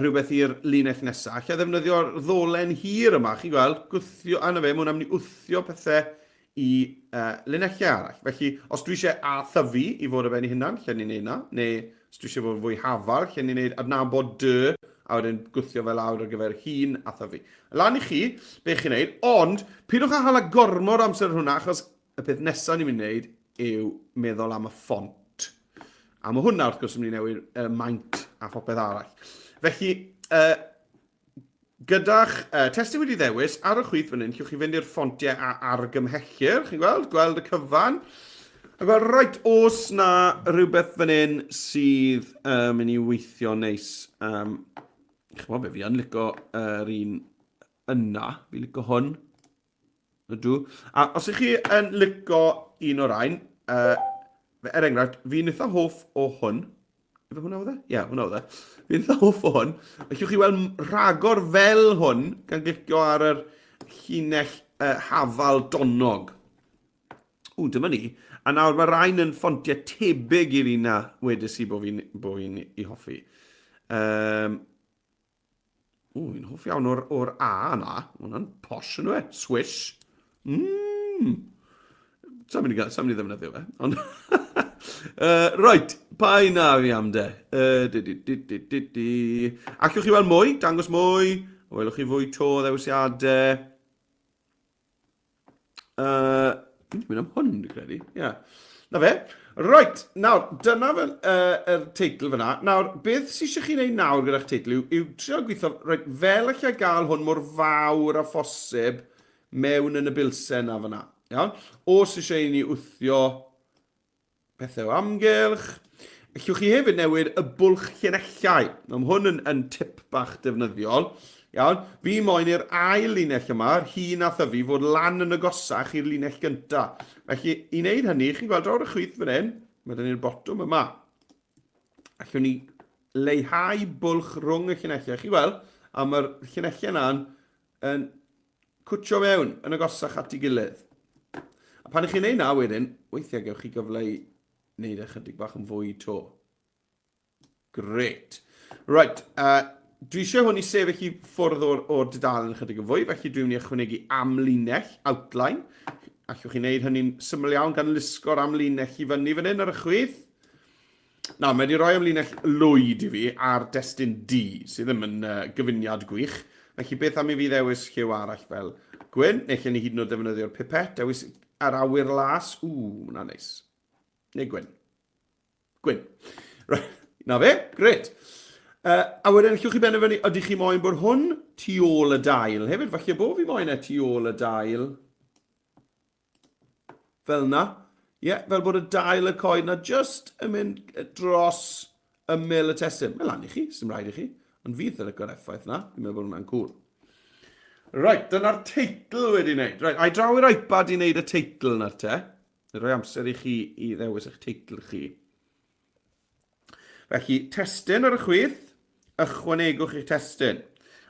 rhywbeth i'r linell nesaf, allai ddefnyddio'r ddolen hir yma, chi'n gweld, gwthio, a na fe, mae hwnna'n mynd i wthio pethau i linellau arall. Felly, os dwi eisiau a thyfu i fod ar ben ei hunan, lle ni'n neud na, neu os dwi eisiau fod yn fwy hafal, lle ni'n neud adnabod dy, a wedyn gwthio fe lawr ar gyfer hun a thyfu. Lan i chi, be chi'n neud, ond pidwch â hala gormod o amser ar hwnna, achos y peth nesaf ni'n mynd i wneud yw meddwl am y ffont. A mae hwnna wrth gwrs yn mynd i newid y maint a phopeth arall. Felly, Gyda'ch testun wedi ddewis, ar y chwith fan hyn, llwch chi fynd i'r ffontiau a argymhellir, chi'n gweld, gweld y cyfan. A gweld, reit, os na rhywbeth fan hyn sydd mynd i weithio neis. Chymod be, fi yn licio yr un yna, fi licio hwn. Ydw. A os ych chi yn licio un o'r rhain, er enghraifft, fi'n eitha hoff o hwn. Efe hwnna oedd e? Ie, yeah, hwnna oedd e. Fi'n eitha hoff o hwn. Allwch chi weld rhagor fel hwn gan glicio ar yr llinell hafal donog. Ww, dyma ni. A nawr mae rhain yn ffontiau tebyg i'r un na wedes i bod fi'n bo fi i hoffi. Um, Ww, fi'n hoff iawn o'r, or A yna. Mae hwnna'n posh yn dweud. Swish. Mmm. Sa'n mynd i gael, sa'n mynd i ddefnyddio fe. Ond... right, pa un na fi am de? Di, di, di, di, di, di. Allwch chi weld mwy? Dangos mwy. Welwch chi fwy to o ddewisiadau. Fi'n mynd am hwn, dwi'n credu. Ie. Yeah. Na fe. Right, nawr, dyna fel, yr teitl fyna. Nawr, beth sy'n eisiau chi wneud nawr gyda'ch teitl yw, yw trio gweithio, right, fel allai gael hwn mor fawr a phosib mewn yn y bilsen na fyna. Iawn? Os eisiau i ni wthio pethau o amgylch. Allwch chi hefyd newid y bwlch llinellau. Mae hwn yn, yn tip bach defnyddiol. Iawn, fi moyn i'r ail linell yma, yr hun a thyfu, fod lan yn agosach i'r linell gyntaf. Felly, i wneud hynny, chi'n gweld draw ar y chwith fan hyn, mae dyn ni'r botwm yma. Allwn ni leihau bwlch rhwng y llinellau. Chi'n gweld, a mae'r llinellau yna'n yn cwtio mewn yn agosach at ei gilydd. A pan ych chi'n neud na wedyn, weithiau gewch chi gyfle i wneud ychydig bach yn fwy to. Great. Right, dwi eisiau hwn i sefyll i ffwrdd o'r, or dudalen ychydig yn fwy, felly dwi'n mynd i ychwanegu amlinell, outline. Allwch chi wneud hynny'n syml iawn gan lusgo'r amlinell i fyny fan hyn ar y chwith. Nawr, mae wedi rhoi amlinell lwyd i fi ar destun D, sydd ddim yn gyfuniad gwych. Felly beth am i fi ddewis lliw arall fel gwyn, neu lle ni hyd yn oed ddefnyddio'r pipet, dewis yr awyr las. Ww, hwnna'n neis. Neu gwyn. Gwyn. Right, na fe, gret. A wedyn, allwch chi benderfynu, ydych chi moyn bod hwn tu ôl y dail hefyd? Falle bod fi moyn e tu ôl y dail. Fel yna. Ie, yeah, fel bod y dail y coed na just yn mynd dros ymyl y testun. Mae lan i chi, sy'n rhaid i chi. Ond fi eitha lyco'r effaith na. Fi'n meddwl bod hwnna'n cool. Right, dyna'r teitl wedi wneud. Right, a i draw i'r iPad i wneud y teitl na'r te. Rhoi amser i chi i ddewis eich teitl chi. Felly, testun ar y chwith, ychwanegwch eich testun.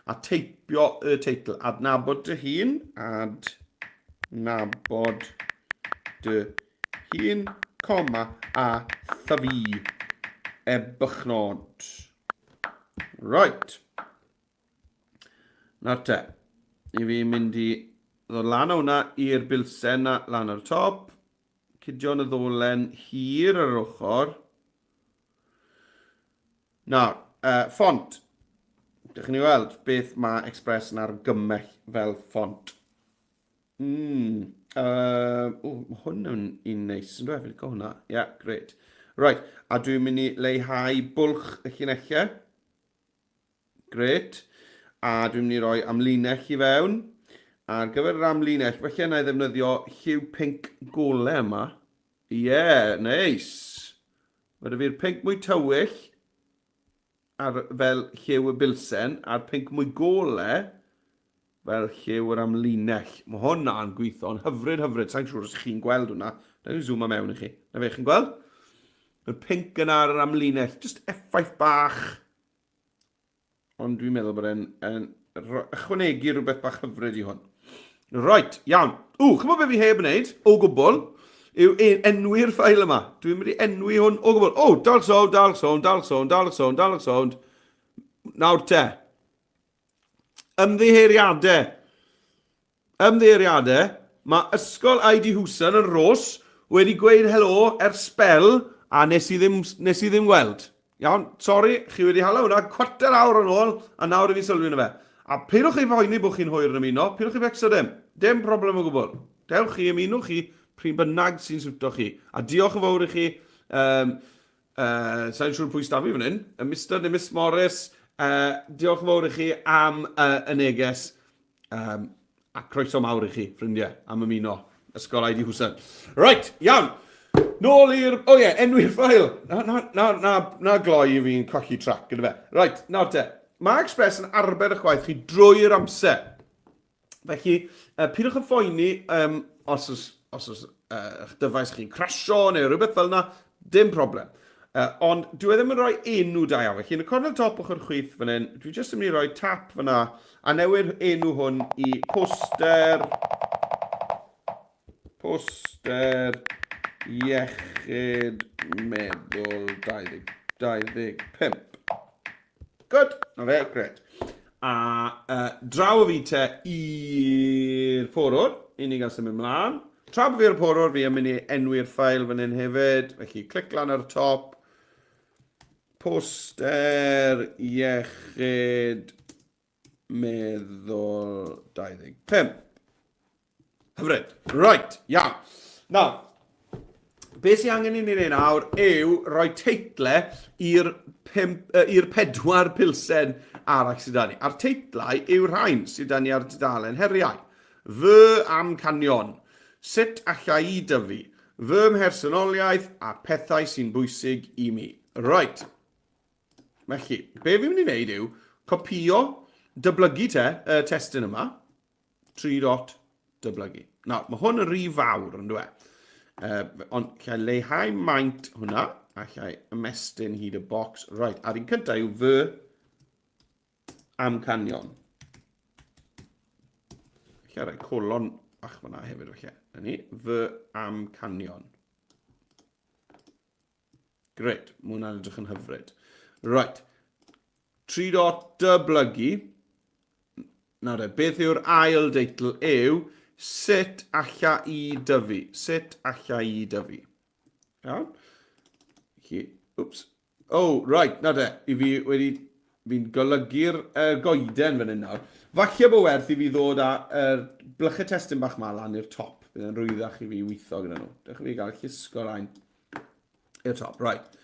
A teipio y teitl. Adnabod dy hun, adnabod dy hun, coma, a thyfu ebychnod. Right. Nawr te, i fi mynd i ddod lan o hwnna i'r bilsen na lan ar y top. Cydio yn y ddolen hir ar yr ochr. Nawr, ffont. Dych chi'n weld beth mae Express yn argymell fel ffont. O, mae hwn yn un neis, yn dweud? Fi'n licio hwnna. Ie, yeah, great. Right, a dwi'n mynd i leihau bwlch y llinellau. Grêt. A dwi'n mynd i roi amlinell i fewn. Ar gyfer yr amlinell, felly yna i ddefnyddio lliw pinc gole yma. Ie, yeah, neis. Mae dy fi'r pinc mwy tywyll ar, fel lliw y bilsen, a'r pinc mwy gole fel lliw yr amlinell. Mae hwnna'n gweithio'n hyfryd, hyfryd. Sa'n siŵr os chi'n gweld hwnna. Na i zoom mewn i chi. Na fe, chi'n gweld? Y pinc yna ar yr amlinell. Just effaith bach. Ond dwi'n meddwl bod e'n yn ychwanegu rhywbeth bach hyfryd i hwn. Right, iawn. Ww, chymod beth fi heb wneud o gwbl yw enwi'r ffael yma. Dwi'n mynd i enwi hwn o gwbl. O, dal sound, dal sound, dal sound, dal sound, dal sound. Nawr te. Ymddiheuriadau. Ymddiheuriadau, mae Ysgol ID Hooson yn Rhos wedi gweud helo ers sbel a nes i ddim, nes i ddim weld. Iawn, sori, chi wedi hala hwnna cwarter awr yn ôl a nawr i fi sylwi yna fe. A peidwch chi phoeni bod chi'n hwyr yn ymuno, peidwch chi becso dim. Dim problem o gwbl. Dewch chi, ymunwch chi, pryd bynnag sy'n siwto chi. A diolch yn fawr i chi. Um, sa'n siŵr pwy sda fi fan hyn. Mr neu Miss Morris, diolch yn fawr i chi am y neges. A croeso mawr i chi, ffrindiau, am ymuno. Ysgol ID Hwsan. Right, iawn. Nôl i'r... O oh ie, yeah, enwi'r ffael. Na, na, na, na, na gloi i fi'n colli trac gyda fe. Right, nawr te. Mae Express yn arbed eich gwaith chi drwy'r amser. Felly, pidwch yn phoeni os oes, os oes eich dyfais chi'n crasio neu rhywbeth fel yna, dim problem. Ond dwi e ddim yn rhoi enw da iawn. Felly yn y cornel top ochr chwith fan hyn, dwi jyst yn mynd i roi tap fyna a newid enw hwn i poster poster iechyd meddwl 20, 25. Good, na fe, gret. A draw o fi te i'r porwr, i ni gael symud mlaen. Tra bod fi ar y porwr, fi yn mynd i enwi'r ffael fan hyn hefyd. Felly, clic lan ar y top. Poster iechyd meddwl 25. Hyfryd. Right, iawn. Nawr, beth sy'n angen i ni wneud nawr yw rhoi teitle i'r i'r pedwar pilsen arall sydd 'da ni. A'r teitlau yw'r rhain sydd 'da ni ar dudalen heriau. Fy amcanion. Sut alla i dyfu? Fy mhersonoliaeth a pethau sy'n bwysig i mi. Right. Felly, be fi'n mynd i wneud yw copïo, dyblygu te, y testun yma, 3 dot dyblygu. Nawr, mae hwn yn rhy fawr, yn dwi? Ond llai leihau maint hwnna, a llai ymestyn hyd y bocs. Right, a'r un cyntaf yw fy amcanion. Lle rhoi colon bach fyna hefyd, felly. Na ni, fy amcanion. Gret, mae hwnna'n edrych yn hyfryd. Right. 3 dot dyblygu. Nawr e, beth yw'r ail deitl yw Sut alla i dyfu? Sut alla i dyfu? Iawn? Chi, oops. Oh, right, na de, i fi wedi, fi'n golygu'r uh, goeden fan hyn nawr. Falle bod werth i fi ddod â er, blychau testun bach ma lan i'r top. Bydd yn rwyddach i fi weithio gyda nhw. Dewch i fi gael llusgo rhain i'r top. Right.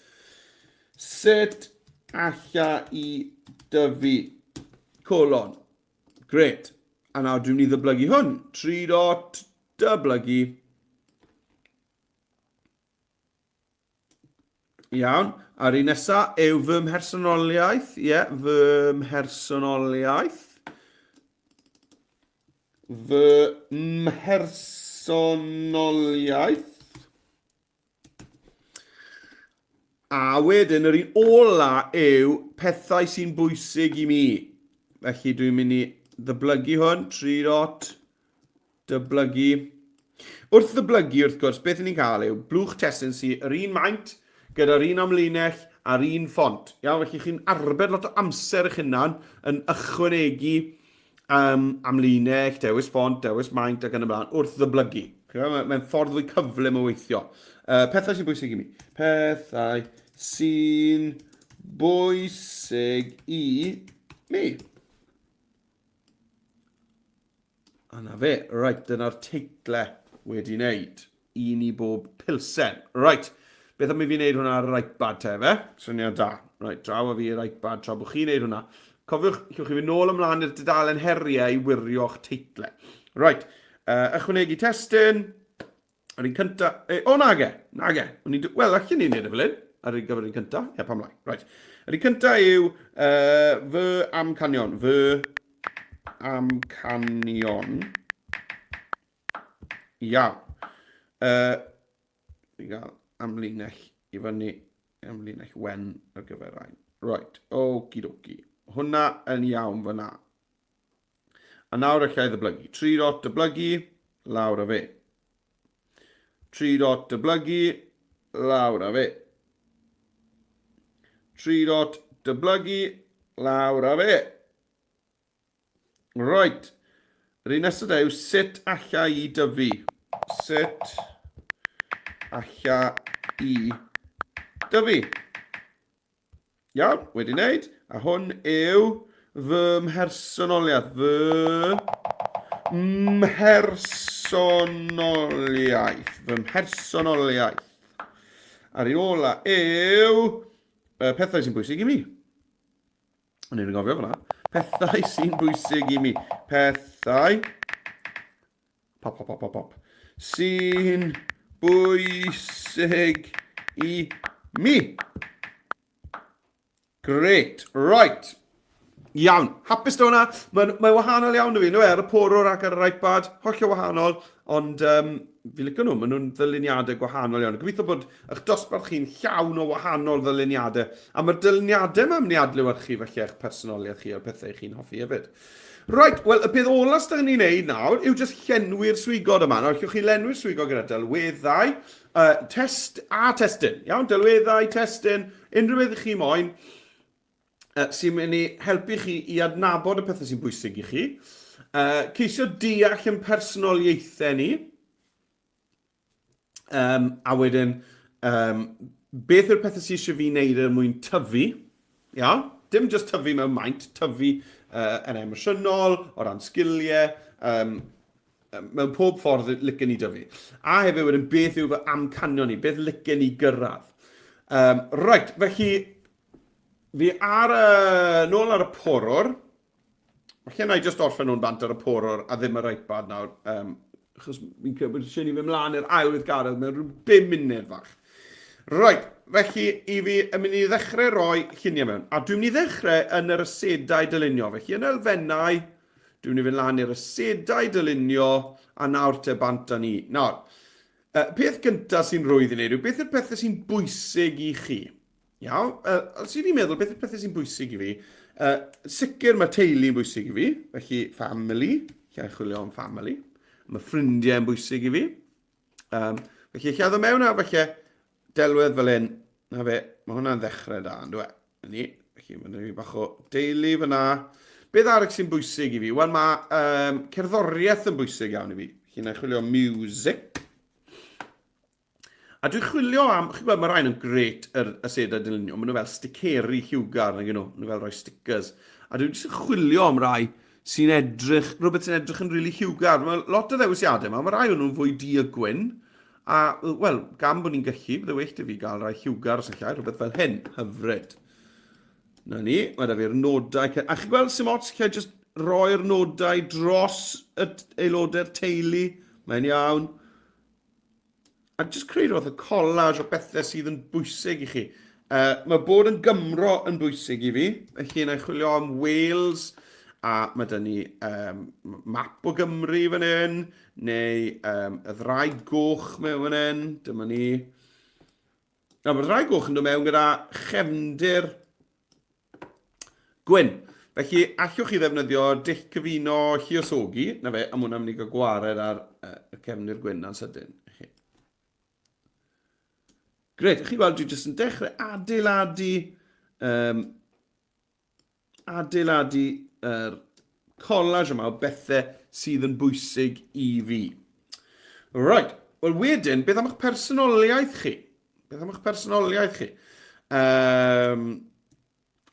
Sut alla i dyfu? Colon. Great. A nawr dwi'n mynd i ddyblygu hwn. 3 dot dyblygu. Iawn. A'r un nesaf yw fy mhersonoliaeth. Ie, yeah, fy mhersonoliaeth. Fy mhersonoliaeth. A wedyn yr un ola yw pethau sy'n bwysig i mi. Felly dwi'n mynd i ddyblygu hwn, 3 dot, dyblygu. Wrth ddyblygu, wrth gwrs, beth ni'n cael yw blwch testun sy'n yr un maint, gyda'r un amlinell a'r un ffont. Iawn, felly chi'n arbed lot o amser eich hunan yn ychwanegu um, amlinell, dewis ffont, dewis maint ac yn y blaen, wrth ddyblygu. Mae'n mae ffordd fwy cyflym o weithio. Pethau sy'n bwysig i mi. Pethau sy'n bwysig i mi. A na fe, right, dyna'r teitle wedi wneud. Un i bob pilsen. Right, beth am i fi wneud hwnna ar yr iPad te, fe? Syniad da. Right, draw a fi i'r iPad tra bod chi'n wneud hwnna. Cofiwch, llwch chi fynd nôl ymlaen i'r dudalen heriau i wirio'ch teitle. Right, ychwanegu testun. Yr un cynta... E, o, nage, nage. O'n i'n... Wel, allan ni'n neud e fel hyn, ar gyfer yr un cynta. Ie, pam lai. Right. Yr un cynta yw fy amcanion. Fy amcanion. Iawn. Fi'n gael amlinell i fyny, amlinell wen ar gyfer rhain. Right, okie dokie. Hwna yn iawn fyna. A nawr allai ddyblygu. 3 dot dyblygu, lawr a fe. 3 dot dyblygu, lawr a fe. 3 dot dyblygu, lawr a fe. Right. Yr un nesaf yw sut alla i dyfu? Sut alla i dyfu? Iawn, wedi wneud. A hwn yw fy mhersonoliaeth. Fy mhersonoliaeth. Fy mhersonoliaeth. A'r un ola yw pethau sy'n bwysig i mi. O'n i'n gofio fyna. Pethau sy'n bwysig i mi. Pethau... Pop, pop, pop, pop, pop. Sy'n bwysig i mi. Great. Right. Iawn. Hapus da hwnna. Mae'n mae wahanol iawn i fi, no, e, ar y porwr ac ar yr iPad. Hollol wahanol. Ond, um, Fi licio nhw, maen nhw'n ddyluniadau gwahanol iawn. Gobeithio bod eich dosbarth chi'n llawn o wahanol ddyluniadau. A mae'r dyluniadau yma yn mynd i adlewyrchu felly eich personoliaeth chi a'r pethau chi'n hoffi hefyd. Right, wel, y peth ola sydd ni'n neud nawr yw jyst llenwi'r swigod yma. Nawr, allwch chi lenwi'r swigod gyda delweddau, uh, test a testun. Iawn, delweddau, testun, unrhyw beth chi moyn uh, sy'n mynd i helpu chi i adnabod y pethau sy'n bwysig i chi. Uh, ceisio deall yn personoliaethau ni. Um, a wedyn, um, beth yw'r pethau sydd eisiau fi wneud er mwyn tyfu? Iawn? Dim just tyfu mewn maint, tyfu uh, yn emosiynol, o ran sgiliau, um, mewn pob ffordd licen i dyfu. A hefyd wedyn, beth yw fy amcanion i? Beth licen i gyrraedd? Um, right, felly, fi ar y, nôl ar y porwr. Falle na i just orffen nhw'n bant ar y porwr a ddim yr iPad nawr. Um, achos fi'n credu bod eisiau ni fynd mlaen i'r ail weithgaredd mewn rhyw 5 munud fach. Right, felly i fi yn mynd i ddechrau roi lluniau mewn. A dwi'n mynd i ddechrau yn yr asedau dylunio. Felly yn elfennau, dwi'n mynd i fynd lan i'r asedau dylunio a nawr te bant â ni. Nawr, peth gyntaf sy'n rhwydd i wneud yw beth yw'r pethau sy'n bwysig i chi? Iawn, uh, os i fi'n meddwl, beth yw'r pethau sy'n bwysig i fi? Uh, sicr mae teulu yn bwysig i fi, felly family, lle i chwilio am family. Mae ffrindiau yn bwysig i fi. Um, felly lle ddod mewn a felly delwedd fel hyn, na fe, mae hwnna'n ddechrau da, yn dweud. Ni, felly mae'n rhaid bach o deulu fyna. Beth arall sy'n bwysig i fi? Wel, mae um, cerddoriaeth yn bwysig iawn i fi. Felly, na i chwilio music. A dwi'n chwilio am, chi'n gweld, mae rhain yn gret yr asedau dylunio, maen nhw fel sticeri lliwgar, nag nhw, maen nhw fel rhoi stickers. A dwi'n jyst yn chwilio am rai sy'n edrych, rhywbeth sy'n edrych yn rili really lliwgar. Mae lot o ddewisiadau yma, mae rai o'n nhw'n fwy du a gwyn, a, wel, gan bod ni'n gallu, bydde well 'da fi gael rai lliwgar os allai, rhywbeth fel hyn, hyfryd. Na ni, mae da fi'r nodau. A chi'n gweld sy'n ots, lle jyst roi'r nodau dros y aelodau'r teulu, mae'n iawn. A jyst creu rhywbeth o collage o bethau sydd yn bwysig i chi. Uh, mae bod yn Gymro yn bwysig i fi, felly yna i chwilio am Wales, a mae dyn ni um, map o Gymru fan hyn, neu um, y ddraig goch mewn fan hyn, dyma ni. Nawr, mae'r ddraig goch yn dod mewn gyda chefndir Gwyn. Felly, allwch chi ddefnyddio dull cyfuno lluosogi, na fe, a mwyn am ni gael gwared ar uh, y cefndir gwyn na'n sydyn. Gret, chi'n gweld dwi jyst yn dechrau adeiladu, um, adeiladu yr collage yma o bethau sydd yn bwysig i fi. Right, wel wedyn, beth am eich personoliaeth chi? Beth am eich personoliaeth chi? Um,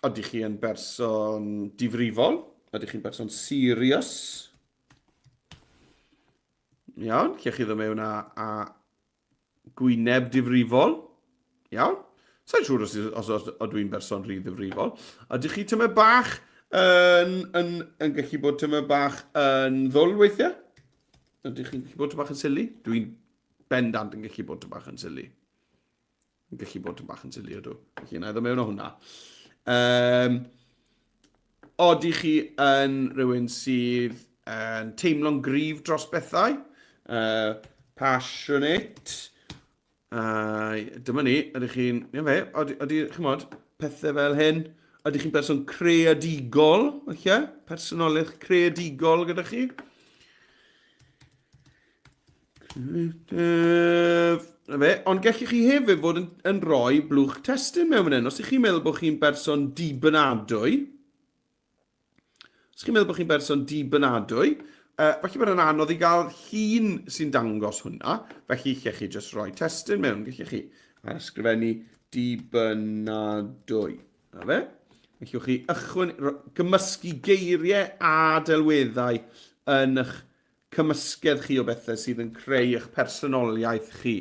ydych chi yn berson difrifol? Ydych chi'n berson serious? Iawn, lle chi ddod mewn â, a gwyneb difrifol? Iawn. Sa'n siŵr os, os, os, os dwi'n berson rhy ddifrifol. Ydych chi tymed bach yn, yn, yn gallu bod tymed bach yn ddwl weithiau? Ydych chi'n gallu bod tymed bach yn silly? Dwi'n bendant yn gallu bod bach yn silly. Yn gallu bod yn bach yn silly ydw. Felly, na i ddod mewn o hwnna. Um, Odi chi yn rhywun sydd yn teimlo'n gryf dros bethau? Uh, passionate. Uh, dyma ni, ydych chi'n... Ie fe, odi, odi chymod, pethau fel hyn. Ydych chi'n person creadigol, felly? Personoliaeth creadigol gyda chi? Na fe, ond gallwch chi hefyd fod yn, yn rhoi blwch testun mewn fan hyn. Os ydych chi'n meddwl bod chi'n berson dibynadwy, os chi'n meddwl bod chi'n berson dibynadwy, uh, falle bod yn anodd i gael llun sy'n dangos hwnna, felly lle chi jyst rhoi testun mewn, gallwch chi a ysgrifennu dibynadwy. Na fe. Gallwch chi ychwan, gymysgu geiriau a delweddau yn eich cymysgedd chi o bethau sydd yn creu eich personoliaeth chi.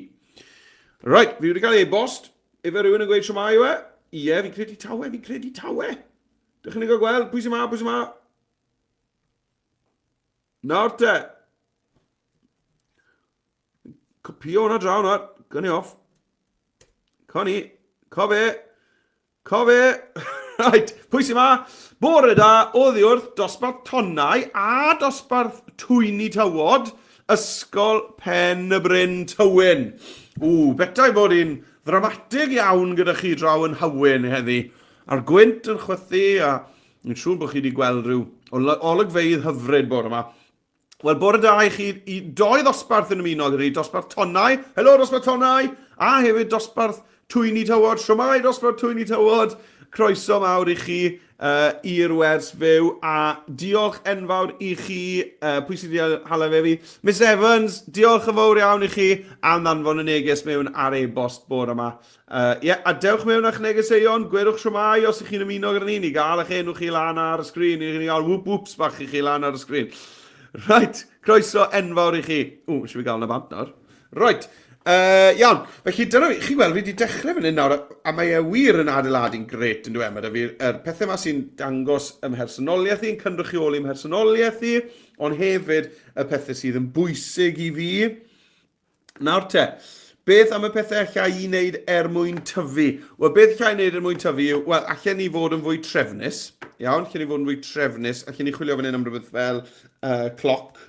Right, fi wedi cael e-bost. Efe rhywun yn gweud siwmai yw e? Ie, fi'n credu tawe, fi'n credu tawe. Dych chi'n gael gweld, pwy sy'n ma, pwy sy'n ma? Nawr te. Copio hwnna draw nawr. Gynnu off. Connie, cofe. Cofe! Right, pwy sy'n ma? Bore da, oddi wrth dosbarth tonnau a dosbarth twyni tywod, Ysgol Pen y Bryn Tywyn. Ww, betai bod hi'n ddramatig iawn gyda chi draw yn Nhywyn heddi. A'r gwynt yn chwythu a ni'n siŵr bod chi wedi gweld rhyw olygfeydd hyfryd bore yma. Wel, bore da i chi i doi ddosbarth yn ymuno gyda ni, dosbarth tonnau, helo dosbarth tonnau, a hefyd dosbarth twyni tywod, siwmai dosbarth twyni tywod, croeso mawr i chi uh, i'r wers fyw, a diolch enfawr i chi, uh, pwy sydd wedi hala fe fi, Miss Evans, diolch yn fawr iawn i chi am ddanfon y neges mewn ar e-bost bore yma. Yy, ie, a dewch mewn â'ch negeseuon, gwedwch shwmae os ych chi'n ymuno gyda ni, ni gael eich enw chi lan ar y sgrin, ni gael whoop whoops bach i chi lan ar y sgrin. Right, croeso enfawr i chi. Ww, eisiau fi gael yna bant nawr. Right, uh, iawn, felly dyna fi, chi'n gweld, fi wedi dechrau fan hyn nawr, a mae e wir yn adeiladu'n gret yn dweud, mae da fi'r er pethau yma sy'n dangos ym mhersonoliaeth i, yn cynrychioli ym mhersonoliaeth i, ond hefyd y pethau sydd yn bwysig i fi. Nawr te, beth am y pethau allai i wneud er mwyn tyfu? Wel, beth allai i wneud er mwyn tyfu yw, wel, allan ni fod yn fwy trefnus. Iawn, allan ni fod yn fwy trefnus. Allan ni chwilio fan hyn am rhywbeth fel uh, cloc.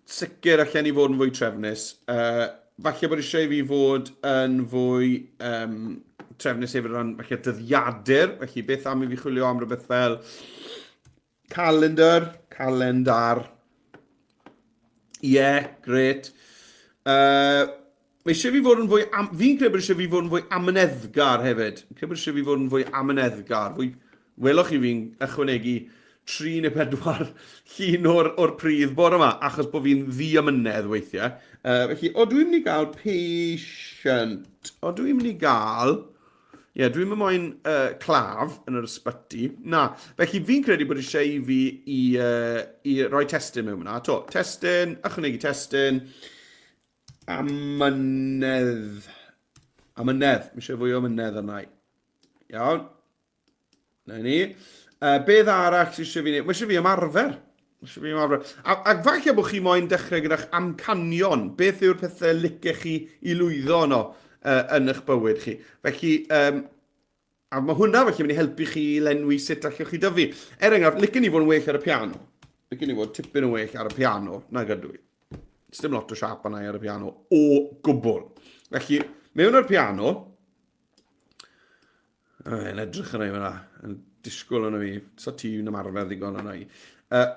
Sicr allan ni fod yn fwy trefnus. Uh, falle bod eisiau i fi fod yn fwy um, trefnus hefyd o ran falle dyddiadur. Felly beth am i fi chwilio am rhywbeth fel Calendar, calendar. Ie, yeah, gret. Uh, mae eisiau fi fod yn fwy... Am, fi'n credu bod eisiau fi fod yn fwy amyneddgar hefyd. Fi'n credu bod eisiau fi fod yn fwy amyneddgar. Fwy, welwch chi fi'n ychwanegu 3 neu 4 llun o'r, or pridd bore yma, achos bod fi'n ddiamynedd weithiau. Uh, felly, o, dwi'n mynd i gael patient. O, dwi'n mynd i gael... Ie, yeah, dwi'n mynd moyn uh, claf yn yr ysbyty. Na, felly fi'n credu bod eisiau i fi i, uh, i roi testun mewn yna. To, testun, ychwanegu testun, amynedd. Amynedd, mae eisiau fwy o amynedd arna i. Iawn. Na ni. Uh, beth arall sydd eisiau fi wneud? Mae eisiau fi ymarfer. Mae eisiau fi ymarfer. A, a falle bod chi moyn dechrau gyda'ch amcanion. Beth yw'r pethau licech chi i lwyddo yno uh, yn eich bywyd chi? Felly, um, a mae hwnna felly mynd i helpu chi i lenwi sut allwch chi dyfu. Er enghraifft, licen i fod yn well ar y piano. Licen i fod tipyn yn well ar y piano nag ydw i. Dim lot o siap arna i ar y piano o gwbl. Felly, mewn ar piano, Yn edrych arna i fan'na, yn disgwyl arna fi. So ti'n ymarfer ddigon arna i. Uh,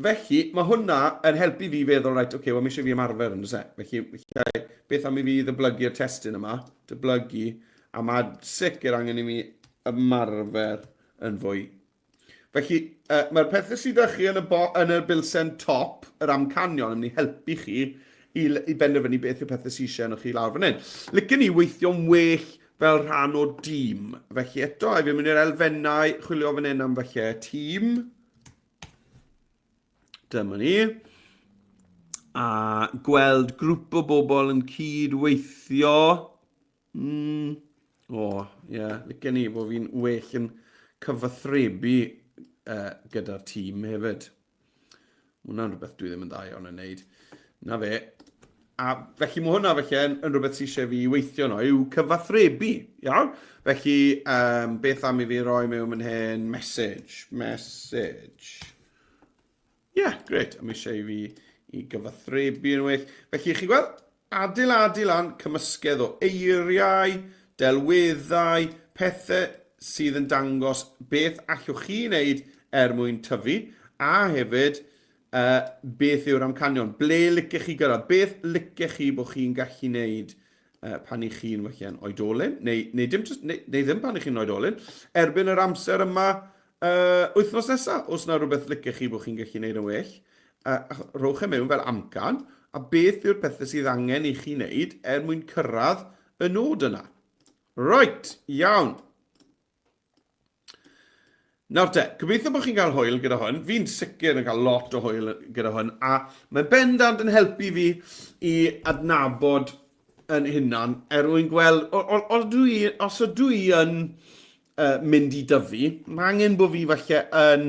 felly, mae hwnna yn helpu fi feddwl, reit, oce, okay, wel, mae eisiau fi ymarfer yn dweud. Felly, felly, beth am i fi ddyblygu'r testun yma, dyblygu, a mae sicr angen i mi ymarfer yn fwy. Felly, uh, mae'r pethau sydd â chi yn y, bo, yn y bilsen top, yr amcanion, yn mynd i helpu chi i, i benderfynu beth yw'r pethau sydd eisiau chi lawr fan hyn. Licen ni weithio'n well fel rhan o dîm. Felly eto, a fi'n mynd i'r elfennau, chwilio fan hyn am falle tîm. Dyma ni. A gweld grŵp o bobl yn cyd-weithio. Mm. O, ie, yeah, licen i bod fi'n well yn cyfathrebu uh, gyda'r tîm hefyd. Mae hwnna'n rhywbeth dwi ddim yn dda iawn yn neud. Na fe. A felly mae hwnna felly yn, yn rhywbeth sydd eisiau fi weithio no, yw cyfathrebu. Iawn? Felly, um, beth am i fi roi mewn fan hyn? Message. Message. Ie, yeah, gret. A mae eisiau i fi i gyfathrebu yn well. Felly, chi'n gweld, adeiladu lan cymysgedd o eiriau, delweddau, pethau sydd yn dangos beth allwch chi wneud er mwyn tyfu, a hefyd uh, beth yw'r amcanion. Ble licech chi gyrraedd? Beth licech chi bod chi'n gallu wneud uh, pan i chi'n felly'n oedolyn, neu, neu, dim just, neu, neu ddim pan i chi'n oedolyn, erbyn yr amser yma Uh, wythnos nesaf, os yna rhywbeth licech chi bod chi'n gallu gwneud yn well, uh, rhowch e mewn fel amcan, a beth yw'r pethau sydd angen i chi wneud er mwyn cyrraedd y nod yna. Right, iawn. Nawr te, gobeithio bod chi'n cael hwyl gyda hwn. Fi'n sicr yn cael lot o hwyl gyda hwn, a mae'n bendant yn helpu fi i adnabod yn hunan er mwyn gweld, o, o, o, dwi, os ydw i yn uh, mynd i dyfu, mae angen bod fi falle yn,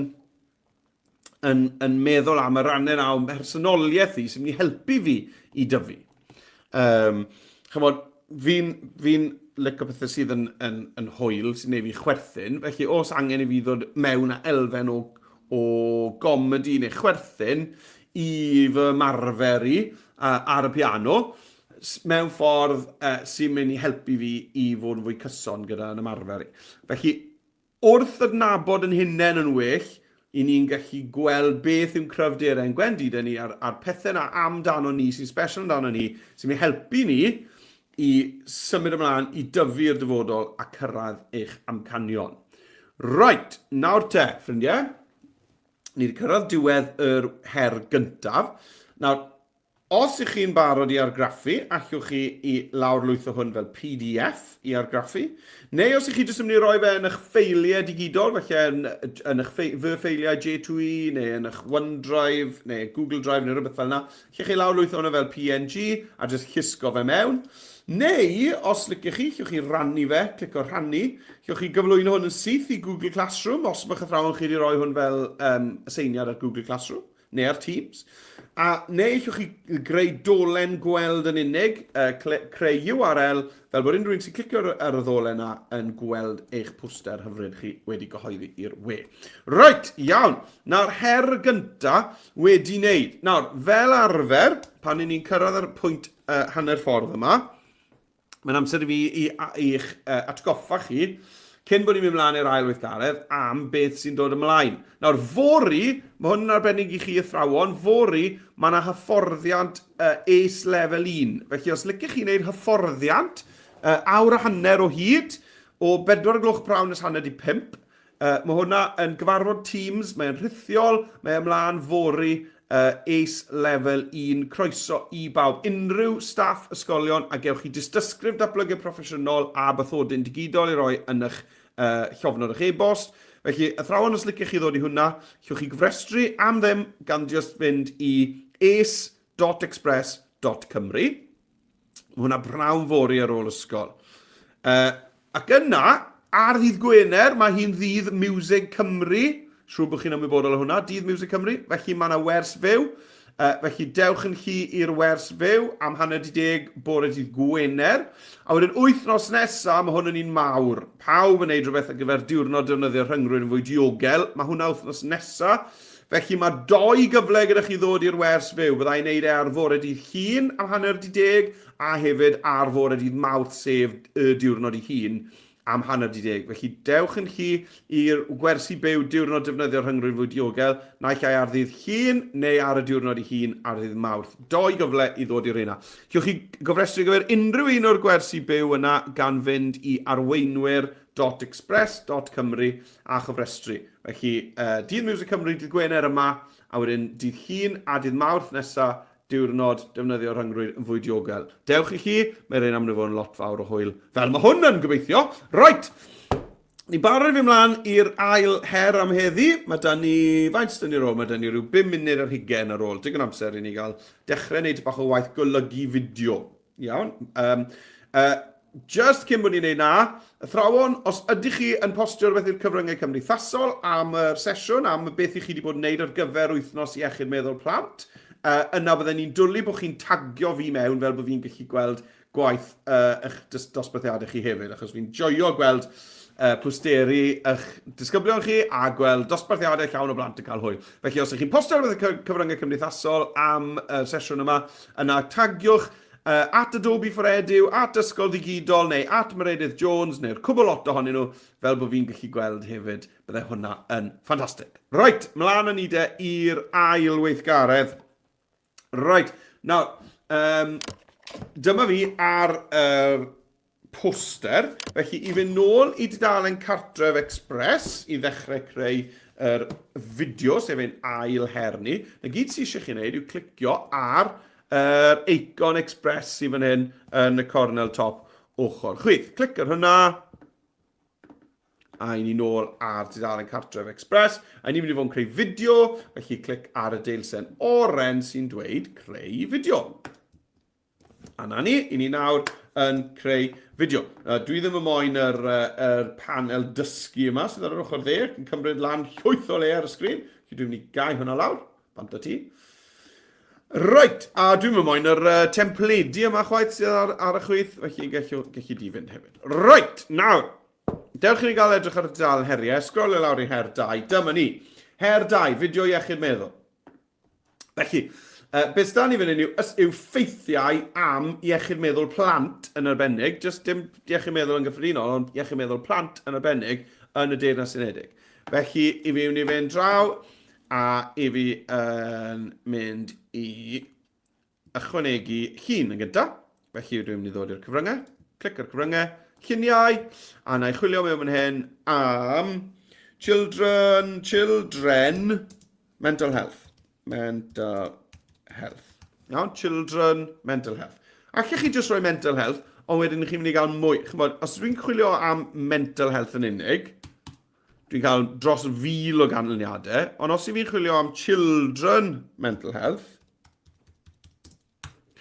yn, yn meddwl am y rannau na o'm mhersonoliaeth i sy'n mynd i helpu fi i dyfu. Um, chymod, fi'n fi licio pethau sydd yn, yn, yn hwyl, sy'n neud fi chwerthin, felly os angen i fi ddod mewn â elfen o, o gomedi neu chwerthin i fy marfer i ar y piano mewn ffordd sy'n mynd i helpu fi i fod yn fwy cyson gyda'n ymarfer i. Felly, wrth adnabod yn hunain yn well, i ni'n gallu gweld beth yw'n cryfderau ein gwendidau ni a'r, a'r pethau yna amdano ni sy'n special amdano ni, sy'n mynd helpu ni i symud ymlaen i dyfu i'r dyfodol a cyrraedd eich amcanion. Right, nawr te, ffrindiau, ni wedi cyrraedd diwedd yr her gyntaf. Nawr, os ych chi'n barod i argraffu, allwch chi i lawrlwytho hwn fel PDF i argraffu. Neu os ych chi jyst yn mynd i roi fe yn eich ffeiliau digidol, felly yn, yn eich ffei, fy ffeiliau J2E, neu yn eich OneDrive, neu Google Drive, neu rhywbeth fel yna, allwch chi lawrlwytho hwnna fel PNG a jyst llusgo fe mewn. Neu, os liciwch chi, allwch chi rannu fe, clicio rhannu, allwch chi gyflwyno hwn yn syth i Google Classroom, os mae'ch athrawon chi wedi rhoi hwn fel um, aseiniad ar Google Classroom. neu ar Teams. A neu allwch chi greu dolen gweld yn unig, uh, creu URL, fel bod unrhyw un sy'n clicio ar, ar y ddolen yna yn gweld eich poster hyfryd chi wedi gyhoeddi i'r we. Reit, iawn. Nawr, her gynta wedi wneud. Nawr, fel arfer, pan ni'n cyrraedd ar pwynt uh, hanner ffordd yma, Mae'n amser i fi i, i'ch uh, atgoffa chi, cyn bod ni'n mynd mlaen i'r ail weithgaredd, am beth sy'n dod ymlaen. Nawr, fory, mae hwn yn arbennig i chi athrawon, fory mae yna hyfforddiant uh, ACE Level 1. Felly, os licech chi wneud hyfforddiant, uh, awr a hanner o hyd, o 4 gloch prawn nes hanner di 5, Uh, mae hwnna yn gyfarfod Teams, mae'n rhithiol, mae ymlaen fory uh, ACE Level 1, croeso i bawb, unrhyw staff ysgolion a gewch chi dystysgrif datblygu proffesiynol a bathodyn digidol i roi yn eich uh, llofnod eich e-bost. Felly, athrawon, os liciwch chi ddod i hwnna, llwch chi gofrestru am ddim gan just fynd i ace.express.cymru. Mae hwnna brawn fory ar ôl ysgol. Uh, ac yna, ar ddydd Gwener, mae hi'n ddydd Music Cymru. Siŵr bod chi'n ymwybodol o hwnna, dydd Music Cymru. Felly mae yna wers fyw. Uh, felly dewch yn llu i'r wers fyw am hanner di deg bore dydd Gwener. A wedyn wythnos nesaf, mae hwn yn un mawr. Pawb yn neud rhywbeth ar gyfer diwrnod defnyddio rhyngrwyd yn fwy diogel. Mae hwnna wythnos nesaf. Felly mae doi gyfle gyda chi ddod i'r wers fyw. Bydda i'n neud e ar fore dydd Llun am hanner di deg a hefyd ar fore dydd Mawrth sef y diwrnod i hun am hanner di deg. Felly dewch yn llu i'r gwersi byw diwrnod defnyddio'r rhyngrwyd fwy diogel, naill ai ar ddydd Llun neu ar y diwrnod i hun ar ddydd Mawrth. Doi gyfle i ddod i'r reina. Llwch chi gofrestru gyfer unrhyw un o'r gwersi byw yna gan fynd i arweinwyr www.express.cymru a chofrestru. Felly, uh, Dydd Music Cymru, dydd Gwener yma, a wedyn dydd Llun a dydd Mawrth nesa, diwrnod defnyddio rhyngrwyd yn fwy diogel. Dewch i chi, mae'r un am fod yn lot fawr o hwyl, fel mae hwn yn gobeithio. Right! Ni barod i fi mlaen i'r ail her am heddi. Mae da ni, faint da ni ar ôl? Mae da ni rhyw 5 munud ar hugen ar ôl. Digon amser i ni gael dechrau wneud bach o waith golygu fideo. Iawn. Um, uh, just cyn bod ni'n neud na, athrawon, os ydych chi yn postio rhywbeth i'r cyfryngau cymdeithasol am yr sesiwn, am beth i chi wedi bod yn neud ar gyfer wythnos iechyd meddwl plant, uh, yna bydden ni'n dwlu bod chi'n tagio fi mewn fel bod fi'n gallu gweld gwaith uh, eich dosbarthiadau chi hefyd, achos fi'n joio gweld uh, posteri eich disgyblion chi a gweld dosbarthiadau llawn o blant yn cael hwyl. Felly os ydych chi'n postio rhywbeth y cyfryngau cymdeithasol am y uh, sesiwn yma, yna tagiwch uh, at Adobe for Edu, at Ysgol Ddigidol neu at Meredydd Jones neu'r cwbl lot ohonyn nhw fel bod fi'n gallu gweld hefyd. Byddai hwnna yn ffantastig. Reit, mlaen â ni de i'r ail weithgaredd. Reit, nawr, um, dyma fi ar yr uh, poster. Felly, i fynd nôl i dudalen Cartref Express i ddechrau creu yr fideo, sef ein ail her ni, na gyd sydd eisiau chi wneud yw clicio ar yr eicon Express sydd fan hyn yn y cornel top ochr chwith. Clic ar hwnna, a i ni nôl ar tudalen Cartref Express, a ni'n mynd i fod yn creu fideo, felly clic ar y deilsen oren sy'n dweud creu fideo. A na ni, i ni nawr yn creu fideo. Uh, dwi ddim yn moyn yr, uh, yr panel dysgu yma sydd ar yr ochr dde ac yn cymryd lan llwyth o le ar y sgrin. Felly dwi'n mynd i gau hwnna lawr. Bant o ti. Reit, a dwi'n mynd moyn yr uh, templedi yma chwaith sydd ar, ar y chwith, felly gallu, gallu di fynd hefyd. Reit, nawr, dewch i ni gael edrych ar y dudalen heriau, sgrolio lawr i her 2, dyma ni. Her 2, fideo iechyd meddwl. Felly, uh, beth sydd ni fan hyn yw, yw ffeithiau am iechyd meddwl plant yn arbennig, jyst dim iechyd meddwl yn gyffredinol, ond iechyd meddwl plant yn arbennig yn y Deyrnas Unedig. Felly, i fi mynd i fynd draw, a i fi yn mynd i ychwanegu llun yn gyntaf. Felly, dwi'n mynd i ddod i'r cyfryngau, clic ar cyfryngau, lluniau, a na i chwilio mewn fan hyn am children, children, Mental health. Mental health. Iawn, children, mental health. Allech chi jyst rhoi mental health, ond wedyn chi'n mynd i gael mwy. Chymod, os dwi'n chwilio am mental health yn unig, dwi'n cael dros fil o ganlyniadau, ond os i fi'n chwilio am children mental health,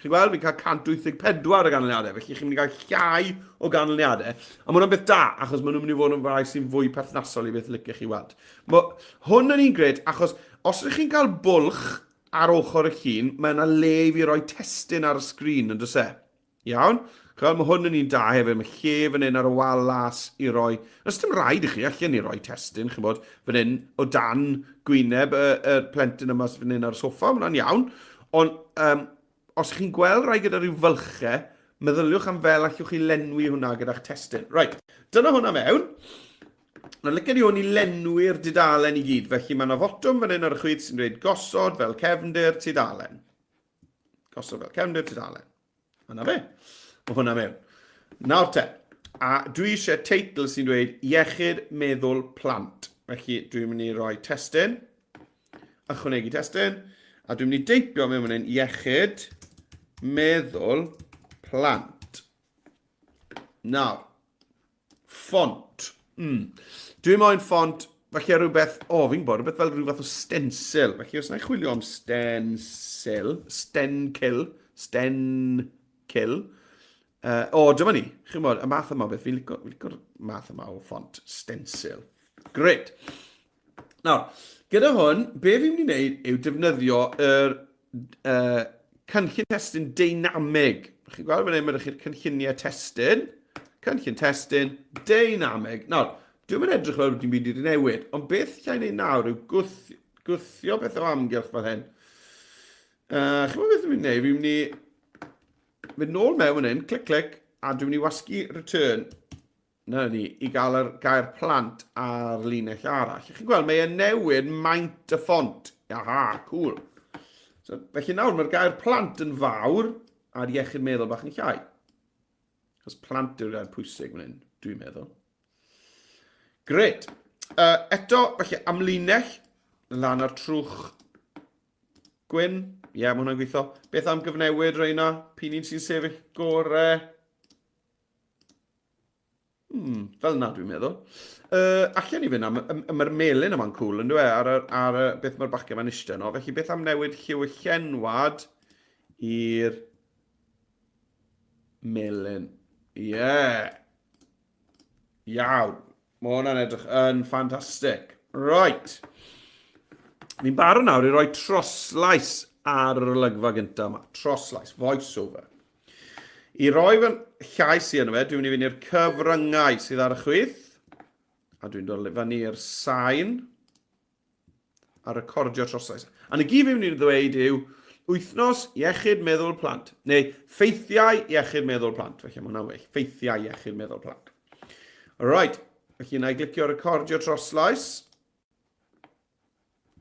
Chi'n gweld, fi'n cael 184 o ganlyniadau, felly chi'n mynd i gael llai o ganlyniadau. A mae hwnna'n beth da, achos maen nhw'n mynd i fod yn fai sy'n fwy perthnasol i beth licech chi weld. Mae hwn yn un gret, achos os ydych chi'n cael bwlch ar ochr y llun, mae yna le i fi roi testun ar y sgrin, yn does e? Iawn? Chymod, mae hwn yn un da hefyd, mae lle fan hyn ar y wal las i roi... Os dim rhaid i chi, allan ni roi testun, chymod, fan hyn o dan gwyneb y, y plentyn yma sydd fan hyn ar y soffa, mae hwnna'n iawn. Ond um, os chi'n gweld rhai gyda rhyw fylchau, meddyliwch am fel allwch chi lenwi hwnna gyda'ch testun. Right, dyna hwnna mewn. Nawr licen i hwn i lenwi'r dudalen i gyd, felly mae yna fotwm fan hyn ar y chwith sy'n dweud gosod fel cefndir tudalen. Gosod fel cefndir tudalen. A na fe. Mae hwnna mewn. Nawr te, a dwi eisiau teitl sy'n dweud iechyd meddwl plant. Felly dwi'n mynd i roi testun, ychwanegu testun, a dwi'n mynd i deipio mewn fan hyn iechyd meddwl plant. Nawr, Ffont. Mm. Dwi moyn ffont, falle rhywbeth, o, oh, fi'n gwybod, rhywbeth fel rhyw fath o stencil. Felly os na i chwilio am stencil, stencil, stencil, uh, o, oh, dyma ni, chi'n gwybod, y math yma o beth, fi'n licio, fi licio'r math yma o ffont, stencil. Great. Nawr, gyda hwn, be fi'n mynd i wneud yw defnyddio yr uh, cynllun testun deinamig. Chi'n gweld fan hyn, mae chi'r cynlluniau testun, cynllun testun deinamig. Nawr, dwi'n mynd edrych fel dim byd wedi newid, ond beth llai wneud nawr yw gwth, gwthio beth o amgylch fel hyn. Uh, chi'n gwybod beth dwi'n mynd i wneud? Fi'n mynd i fynd nôl mewn fan hyn, clic, clic, a dwi'n mynd i wasgu return. Na ni, i gael yr gair plant ar linell arall. Chi'n gweld, mae e'n newid maint y ffont. Aha, cool. So, felly nawr mae'r gair plant yn fawr a'r iechyd meddwl bach yn llai. Chos plant yw'r gair pwysig fan hyn, dwi'n meddwl. Gret. Uh, eto, felly amlinell lan ar trwch gwyn. Ie, yeah, mae hwnna'n gweithio. Beth am gyfnewid, Reina? P'un un sy'n sefyll gore? Hmm, fel yna dwi'n meddwl. Uh, allan ni fynd am, mae'r melyn yma'n cool yn dweud, ar, ar, ar beth mae'r bachgen ma'n eistedd yno. Felly beth am newid lliw y llenwad i'r melyn. Ie. Yeah. Iawn. Mae hwnna'n edrych yn ffantastig. Right. Ni'n barod nawr i roi troslais ar yr olygfa gyntaf yma. Troslais, voice over. I roi fy llais i yno fe, dwi'n mynd i fynd i'r cyfryngau sydd ar y chwith. A dwi'n dod fyny i'r sain a recordio troslais. A na gyd fi'n mynd i ddweud yw wythnos iechyd meddwl plant, neu ffeithiau iechyd meddwl plant. Felly mae hwnna'n well, ffeithiau iechyd meddwl plant. Alright, felly na i glicio recordio troslais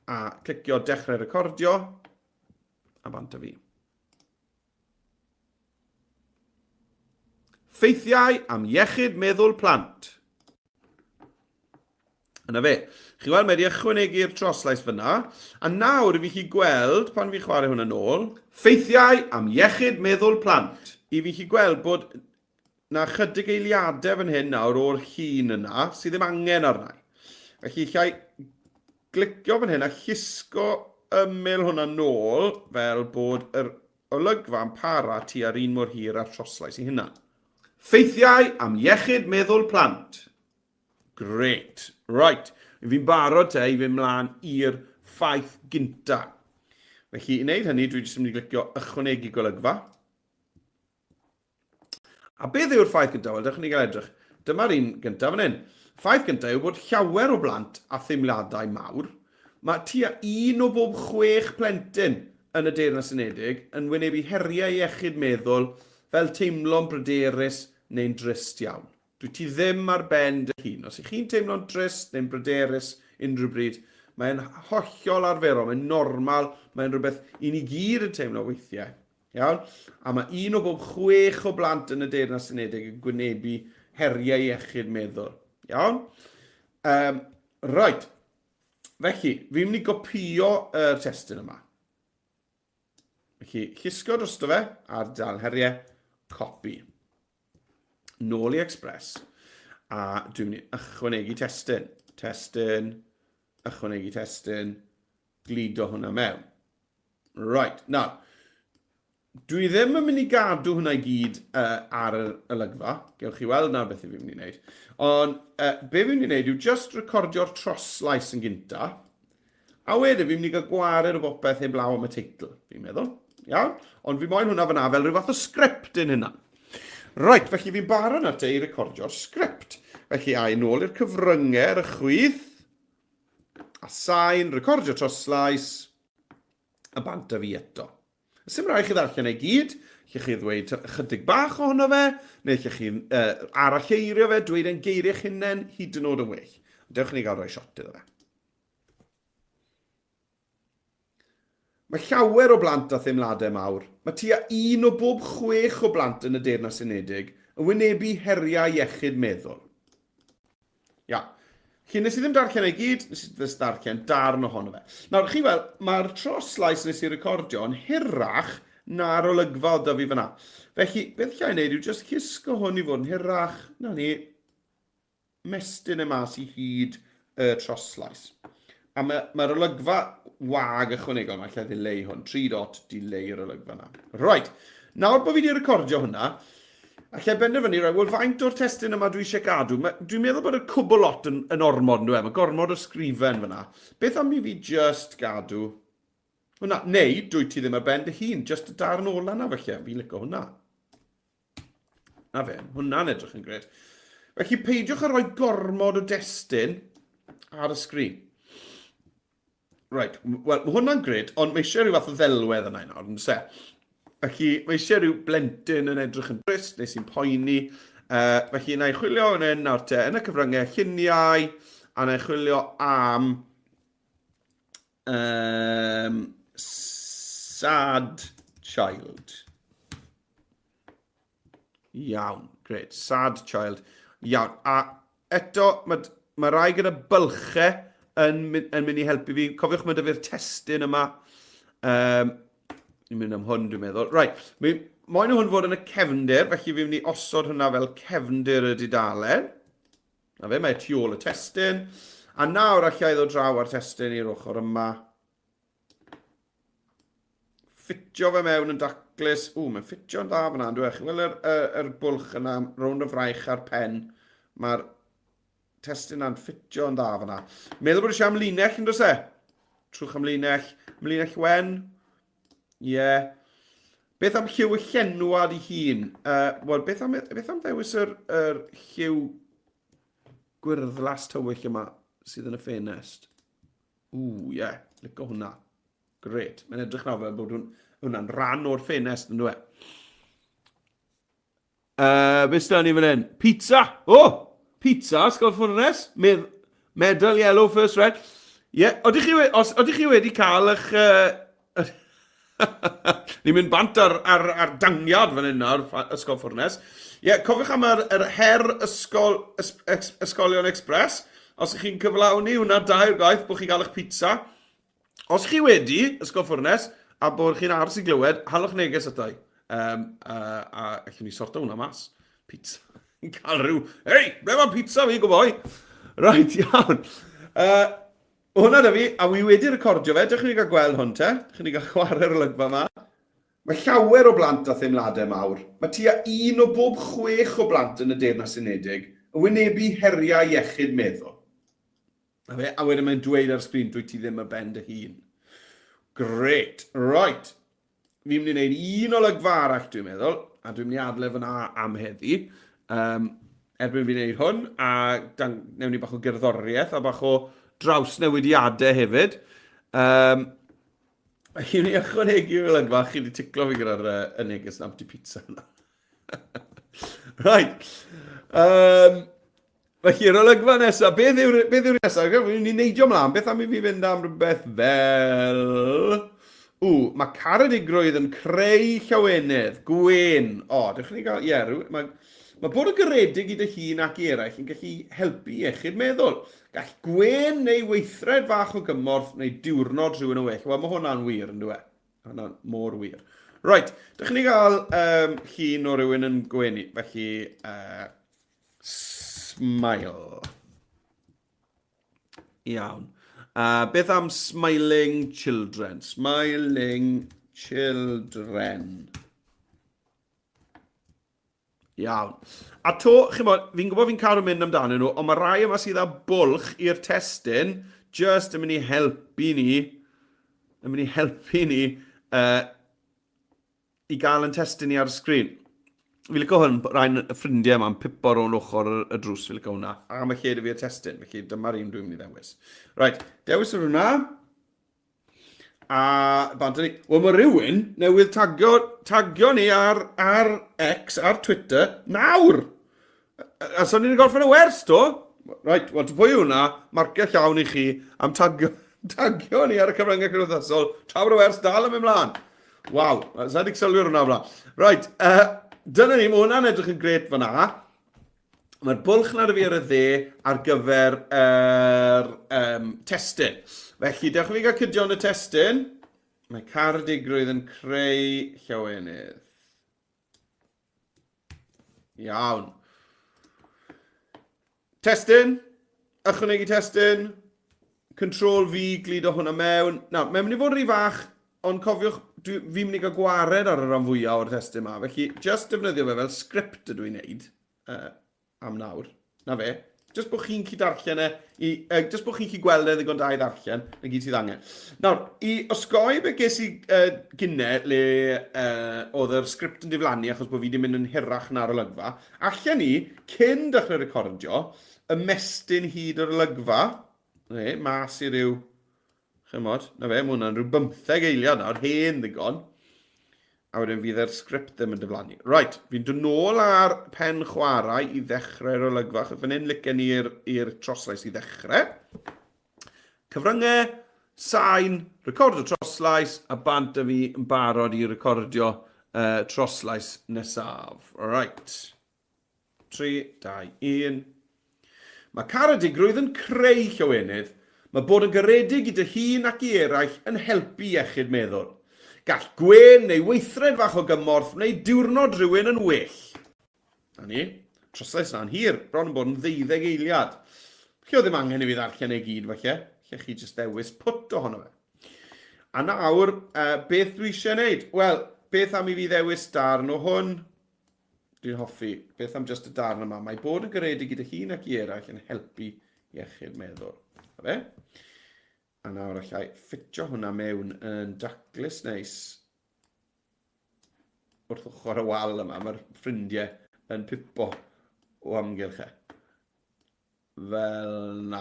a clicio dechrau recordio a bant a fi. Ffeithiau am iechyd meddwl plant. Yna fe. Chi weld, mae wedi ychwanegu'r troslais fyna. A nawr i fi chi gweld, pan fi chwarae hwnna nôl, ffeithiau am iechyd meddwl plant. I fi chi gweld bod na chydig eiliadau fan hyn nawr o'r llun yna sydd ddim angen arna i. Felly, llai glicio fan hyn a llusgo ymyl hwnna nôl fel bod yr olygfa yn para tua'r un mor hir â'r troslais i hunan. Ffeithiau am iechyd meddwl plant. Grêt. Right. Fi'n barod te i fynd mlaen i'r ffaith gynta. Felly, i wneud hynny, dwi jyst yn mynd i glicio ychwanegu golygfa. A beth yw'r ffaith gyntaf? Wel, dewch i ni gael edrych. Dyma'r un gyntaf fan hyn. Ffaith gyntaf yw bod llawer o blant a theimladau mawr. Mae tua un o bob chwech plentyn yn y Deyrnas Unedig yn wynebu heriau iechyd meddwl fel teimlo'n bryderus neu'n drist iawn. Dwyt ti ddim ar ben dy hun. Os ych chi'n teimlo'n drist neu'n bryderus unrhyw bryd, mae'n hollol arferol, mae'n normal, mae'n rhywbeth i ni gyd yn teimlo weithiau. Iawn? A mae un o bob chwech o blant yn y Deyrnas Unedig yn gwynebu heriau iechyd meddwl. Iawn? Um, right. Felly, fi'n mynd i gopïo yr testun yma. Felly, llusgo drosto fe ar dal heriau, copy. Nôl i Express, a dwi'n mynd i ychwanegu testun. Testun, ychwanegu testun, gludo hwnna mewn. Right, nawr, dwi ddim yn mynd i gadw hwnna i gyd uh, ar yr olygfa. Gewch chi weld nawr beth fi'n mynd i wneud. Ond uh, be fi'n mynd i wneud yw just recordio'r troslais yn gynta. A wedyn fi'n mynd i gael gwared o bopeth heblaw am y teitl, fi'n meddwl. Iawn? Ond fi moyn hwnna fyna fel rhyw fath o sgript yn hynna. Right, felly fi'n barod nawr te i recordio'r sgript. Felly a i nôl i'r cyfryngau ar y chwith. A sain, recordio troslais, a bant â fi eto. Sim rhaid chi ddarllen ei gyd, lle chi ddweud ychydig bach ohono fe, neu lle chi uh, aralleirio fe, dweud e'n geiriau'ch hunain, hyd yn oed yn well. Dewch i ni gael rhoi shot iddo fe. Mae llawer o blant â theimladau mawr. Mae tua un o bob chwech o blant yn y Deyrnas Unedig yn wynebu heriau iechyd meddwl. Ia. Felly, nes i ddim darllen ei gyd, nes i ddim darllen darn ohono fe. Nawr, chi weld, mae'r troslais nes i recordio yn hirach na'r olygfa oedd da fi fyna. Felly, beth llai wneud yw jyst llusgo hwn i fod yn hirach. Na ni, mestyn e mas i hyd y troslais. A mae'r mae olygfa wag ychwanegol yma, lle ddileu hwn, 3 dot, dileu'r olygfa yna. Right, nawr bod fi wedi recordio hwnna, allai benderfynu, right, wel faint o'r testun yma dwi eisiau gadw? Dwi'n meddwl bod y cwbl lot yn, yn ormod, yn dwi? Mae gormod o sgrifen fyna. Beth am i fi just gadw hwnna? Neu, dwi ti ddim ar ben dy hun, just y darn ola yna felly. Fi'n licio hwnna. Na fe, hwnna'n edrych yn gret. Felly peidiwch â rhoi gormod o destun ar y sgrin. Right, wel, mae hwnna'n gret, ond mae eisiau rhyw fath o ddelwedd yna i nawr, yn se? Felly, mae eisiau rhyw blentyn yn edrych yn drist neu sy'n poeni. Uh, felly, na i chwilio yn hyn nawr te, yn y cyfryngau lluniau, a na i chwilio am um, sad child. Iawn, great. Sad child. Iawn, a eto, mae, mae rai gyda bylchau yn, yn mynd i helpu fi. Cofiwch, mae dy fi'r testun yma. Um, ni'n mynd am hwn, dwi'n meddwl. Right, mi, moyn hwn fod yn y cefndir, felly fi'n mynd i osod hwnna fel cefndir y dudalen. Na fe, mae tu ôl y testun. A nawr allai ddod draw ar testun i'r ochr yma. Ffitio fe mewn yn daclus. Ww, mae'n ffitio'n dda fyna, yn dweud. Chi'n gweld yr, yr, yr bwlch yna rownd y fraich a'r pen. Mae'r testun yna'n ffitio'n dda fyna. Meddwl bod eisiau amlinell yn does e? Trwch amlinell. Amlinell wen. Ie. Yeah. Beth am lliw y llenwad i hun? Uh, Wel, beth am, beth am ddewis yr, yr lliw gwyrddlas tywyll yma sydd yn y ffenest? Ww, ie, yeah, lico hwnna. Gret. Mae'n edrych nawr fel bod hwnna'n rhan o'r ffenest, yn dweud. Uh, beth sydd ni fan hyn? Pizza! O! Oh, pizza, ysgol ffwrnes. Med medal yellow, first red. Ie, yeah, odych chi, os, odych chi wedi cael eich... Uh, Ni'n mynd bant ar, ar, ar dangiad fan hyn nawr, Ysgol Ffwrnes. Ie, yeah, cofiwch am yr, yr her ysgol, ys, ex, Ysgolion Express. Os ych chi'n cyflawni hwnna dair gwaith bod chi'n cael eich pizza. Os chi wedi, Ysgol Ffwrnes, a bod chi'n aros i glywed, halwch neges ato i. Um, uh, a allwn ni sorto hwnna mas. Pizza. Ni'n cael rhyw, hei, ble mae pizza fi, gwboi? Right, iawn. Uh, hwnna da fi, a wi wedi recordio fe. Dewch i ni gael gweld hwn te. Dewch i ni gael chwarae'r olygfa yma. Mae llawer o blant â theimladau mawr. Mae tua un o bob chwech o blant yn y Deyrnas Unedig yn wynebu heriau iechyd meddwl. A fe, a wedyn mae'n dweud ar sgrin, dwyt ti ddim ar ben dy hun. Great. Right. Fi'n mynd i wneud un olygfa arall, dwi'n meddwl, a dwi'n mynd i adle fyna am heddi. Um, erbyn fi'n gwneud hwn, a dan, newn ni bach o gerddoriaeth a bach o drawsnewidiadau hefyd. Um, Mae chi'n mynd i ychwanegu i'r olygfa, chi wedi ticlo fi gyda'r y neges na ambiti pizza yna. Right. Felly, yr olygfa nesaf, beth yw'r beth yw'r nesaf? Fi'n ni'n neidio mlaen, beth am i fi fynd am rhywbeth fel... Ww, mae caredigrwydd yn creu llawenydd, gwên. O, dewch ni gael... Ie, yeah, mae, mae bod yn garedig i dy hun ac i eraill yn gallu helpu iechyd meddwl. Gall gwên neu weithred fach o gymorth neu diwrnod rhywun yn well. Wel, mae hwnna'n wir, yn dweud. Hwnna'n mor wir. Right, dewch ni gael llun o rywun yn gwenu. Felly, smile. Iawn. Beth am smiling children? Smiling children. Iawn. A to, chi'n bod, fi'n gwybod fi'n cael mynd amdanyn nhw, ond mae rai yma sydd â bwlch i'r testun, just yn mynd i helpu ni, yn mynd i helpu ni i gael yn testun ni ar y sgrin. Fi licio hwn, rhain y ffrindiau yma'n pipo rownd ochr y drws, fi licio hwnna. A mae lle dy fi'r testun, felly dyma'r un dwi'n mynd i ddewis. Right, dewis yr hwnna. A bant ni. Wel, mae rhywun newydd tagio, tagio ni ar, ar X, ar Twitter, nawr! A so ni'n gorffen y wers, to? Right, wel, pwy yw hwnna? Marciau llawn i chi am tagio, tagio ni ar y cyfryngau cymdeithasol. Tra bod y wers dal yn mynd mlaen. Waw, sa'n wedi sylwi ar hwnna mlaen. Right, dyna ni, mae hwnna'n edrych yn gret fyna. Mae'r bwlch na fi ar y dde ar gyfer yr testun. Felly, dewch i fi gael cydio yn y testun. Mae caredigrwydd yn creu llawenydd. Iawn. Testun, ychwanegu testun, Control V, gludo hwnna mewn. Nawr, mae'n mynd i fod yn rhy fach, ond cofiwch, dwi, fi'n mynd i gael gwared ar y rhan fwyaf o'r testun yma, felly just defnyddio fe fel sgript ydw i'n neud am nawr. Na fe. Just bod chi'n gallu darllen e, i, just bod chi'n gallu gweld e ddigon da i ddarllen, na gyd sydd angen. Nawr, i osgoi be ges i gynne le oedd yr sgript yn diflannu achos bod fi wedi mynd yn hirach na'r olygfa, allan ni, cyn dechrau recordio, ymestyn hyd yr olygfa, ne, mas i ryw, chymod, na fe, mae hwnna'n rhyw bymtheg eiliad nawr, hen ddigon. A wedyn fydd yr sgript ddim yn diflannu. Right, fi'n dod nôl ar pen chwarae i ddechrau'r olygfa, achos fan hyn licen ni i'r troslais i ddechrau. Cyfryngau, sain, recordo troslais, a bant a fi yn barod i recordio troslais nesaf. Right. 3, 2, 1. Mae caredigrwydd yn creu llawenydd. Mae bod yn garedig i dy hun ac i eraill yn helpu iechyd meddwl. Gall gwên neu weithred fach o gymorth wneud diwrnod rhywun yn well. Na ni. Troslais na'n hir, bron yn bod yn ddeuddeg eiliad. Lle oedd ddim angen i fi ddarllen ei gyd, falle. Lle chi jyst ddewis pwt ohono fe. A nawr, beth dwi eisiau gwneud? Wel, beth am i fi ddewis darn o hwn? Dwi'n hoffi. Beth am jyst y darn yma? Mae bod yn garedig i dy hun ac i eraill yn helpu iechyd meddwl. A fe? A nawr allai ffitio hwnna mewn yn daclus neis wrth ochr y wal yma. Mae'r ffrindiau yn pipo o amgylch e. Fel na.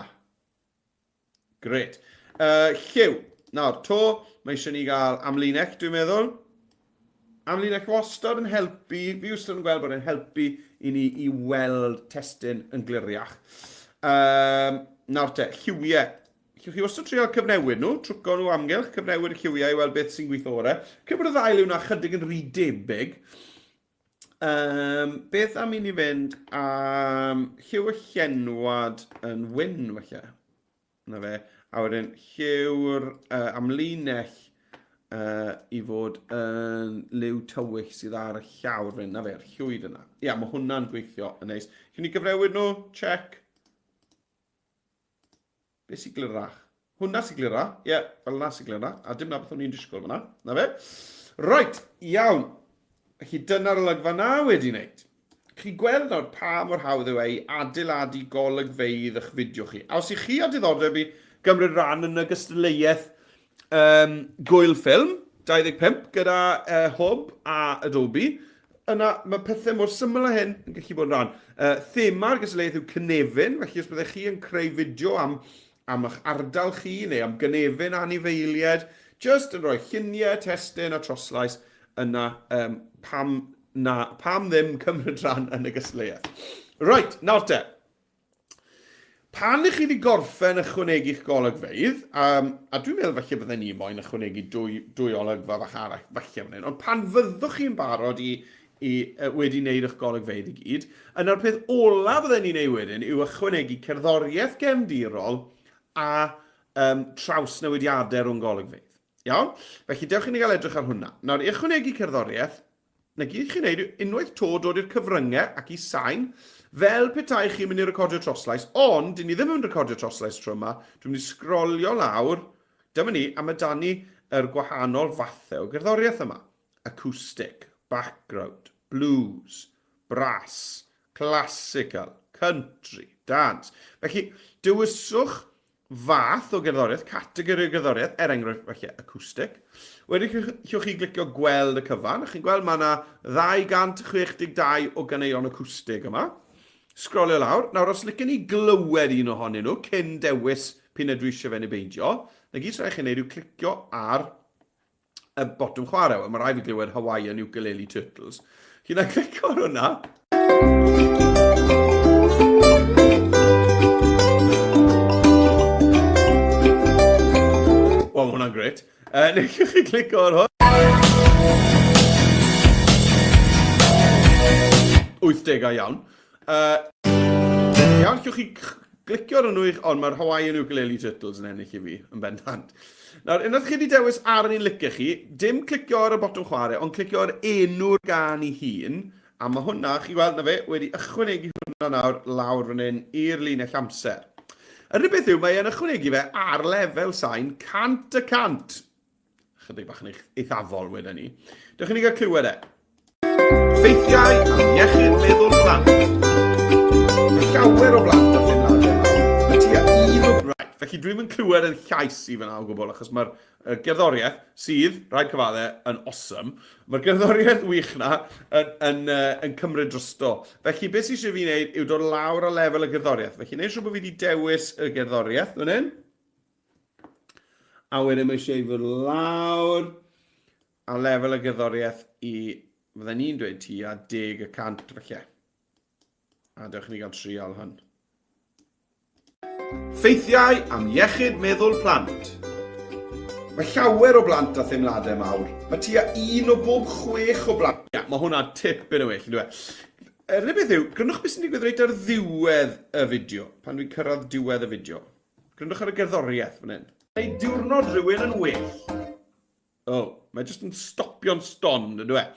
Gret. Lliw. Nawr, to, mae eisiau ni gael amlinell, dwi'n meddwl. Amlinell wastad yn helpu, fi wastad yn gweld bod e'n helpu i ni i weld testun yn gliriach. Nawr te, lliwiau. Llwch chi wastad trial cyfnewid nhw, trwco nhw amgylch, cyfnewid y lliwiau i weld beth sy'n gweithio orau. Credu bod y ddau liw na chydig yn rhy debyg. Beth am i ni fynd am lliw y llenwad yn wyn, falle? Na fe. A wedyn lliw'r amlinell i fod yn liw tywyll sydd ar y llawr fan Na fe'r llwyd yna. Ia, mae hwnna'n gweithio yn neis. Cyn i gyfnewid nhw, check. Be sy'n glirach? Hwnna sy'n glirach. Ie, yeah, fel yna sy'n glirach. A dim na beth o'n i'n disgwyl fyna. Na fe. Right, iawn. Felly dyna'r olygfa na wedi wneud. Chi'n gweld nawr pa mor hawdd yw e i adeiladu golygfeydd eich fideo chi. A os ych chi â diddordeb i gymryd rhan yn y gystadleuaeth Gwyl Ffilm 25 gyda Hwb a Adobe, yna mae pethau mor syml â hyn yn gallu bod yn rhan. Thema'r gystadleuaeth yw cynefin, felly os byddech chi yn creu fideo am, am eich ardal chi neu am gynefin anifeiliaid, Just yn rhoi lluniau, testun a troslais yna um, pam, na, pam ddim cymryd rhan yn y gystadleuaeth. Reit, nawr te. Pan ych chi wedi gorffen ychwanegu'ch golygfeydd, um, a dwi'n meddwl falle bydden ni moyn ychwanegu dwy, dwy olygfa fach arall falle fan hyn, ond pan fyddwch chi'n barod i, i uh, wedi wneud eich golygfeydd i gyd, yna'r peth ola bydden ni'n ei wedyn yw ychwanegu cerddoriaeth gefndirol a um, trawsnewidiadau rhwng golygfeydd. Iawn? Felly dewch i ni gael edrych ar hwnna. Nawr, i ychwanegu cerddoriaeth, na gyd chi'n neud yw unwaith to dod i'r cyfryngau ac i sain, fel petai chi'n mynd i recordio troslais, ond dyn ni ddim yn recordio troslais tro yma, dwi'n mynd i sgrolio lawr, dyma ni, a mae dan ni yr gwahanol fathau o gerddoriaeth yma. Acoustic, background, blues, brass, classical, country, dance. Felly, dewiswch fath o gerddoriaeth, categori o gerddoriaeth, er enghraifft falle acoustic. Wedyn llwch chi glicio gweld y cyfan, a chi'n gweld mae yna 262 o ganeuon acoustig yma. Sgrolio lawr. Nawr, os licen ni glywed un ohonyn nhw cyn dewis p'un ydw i eisiau fe neu beidio, na gyd sy'n rhaid chi wneud yw clicio ar y botwm chwarae. Wel, mae rhaid fi glywed Hawaiian Ukulele Turtles. Chi'n na clicio ar hwnna. Wel, mae hwnna'n gret. Uh, neu chi clicio ar hwn. 80au iawn. Uh, iawn, llwch chi glicio ar nhw, ond mae'r Hawaiian Ukulele Turtles yn ennill i fi, yn bendant. Nawr, unwaith chi wedi dewis ar un licio chi, dim clicio ar y botwm chwarae, ond clicio ar enw'r gan i hun, a mae hwnna, chi weld na fe, wedi ychwanegu hwnna nawr lawr fan hyn i'r linell amser. Yr unig beth yw, mae e'n ychwanegu fe ar lefel sain 100 y 100. Chydig bach yn eithafol, wedyn ni. Dewch i ni gael clywed e. Ffeithiau am iechyd meddwl plant. Mae llawer o blant â theimladau mawr. Mae tua un o... Right, felly dwi'm yn clywed yn llais i fyna o gwbl, achos mae'r uh, gerddoriaeth, sydd, rhaid cyfadde, yn awesome, mae'r gerddoriaeth wych na yn, yn, uh, yn cymryd drosto. Felly beth sydd eisiau fi wneud yw dod lawr o lefel y gerddoriaeth. Felly wneud siŵr bod fi wedi dewis y gerddoriaeth fan hyn. A wedyn mae eisiau i fod lawr a lefel y gerddoriaeth i, fydden ni'n dweud tua 10 y cant falle. A dewch i ni gael trial hwn. Ffeithiau am iechyd meddwl plant. Mae llawer o blant â theimladau mawr. Mae tua un o bob chwech o blant... Ia, mae hwnna tipyn o well, yn dyw e? Yr unig beth yw, grynwch beth sy'n digwydd reit ar ddiwedd y fideo, pan dwi'n cyrraedd diwedd y fideo. Gwrandwch ar y gerddoriaeth fan hyn. Neu diwrnod rhywun yn well. O, oh, mae jyst yn stopio'n stond, ydw e?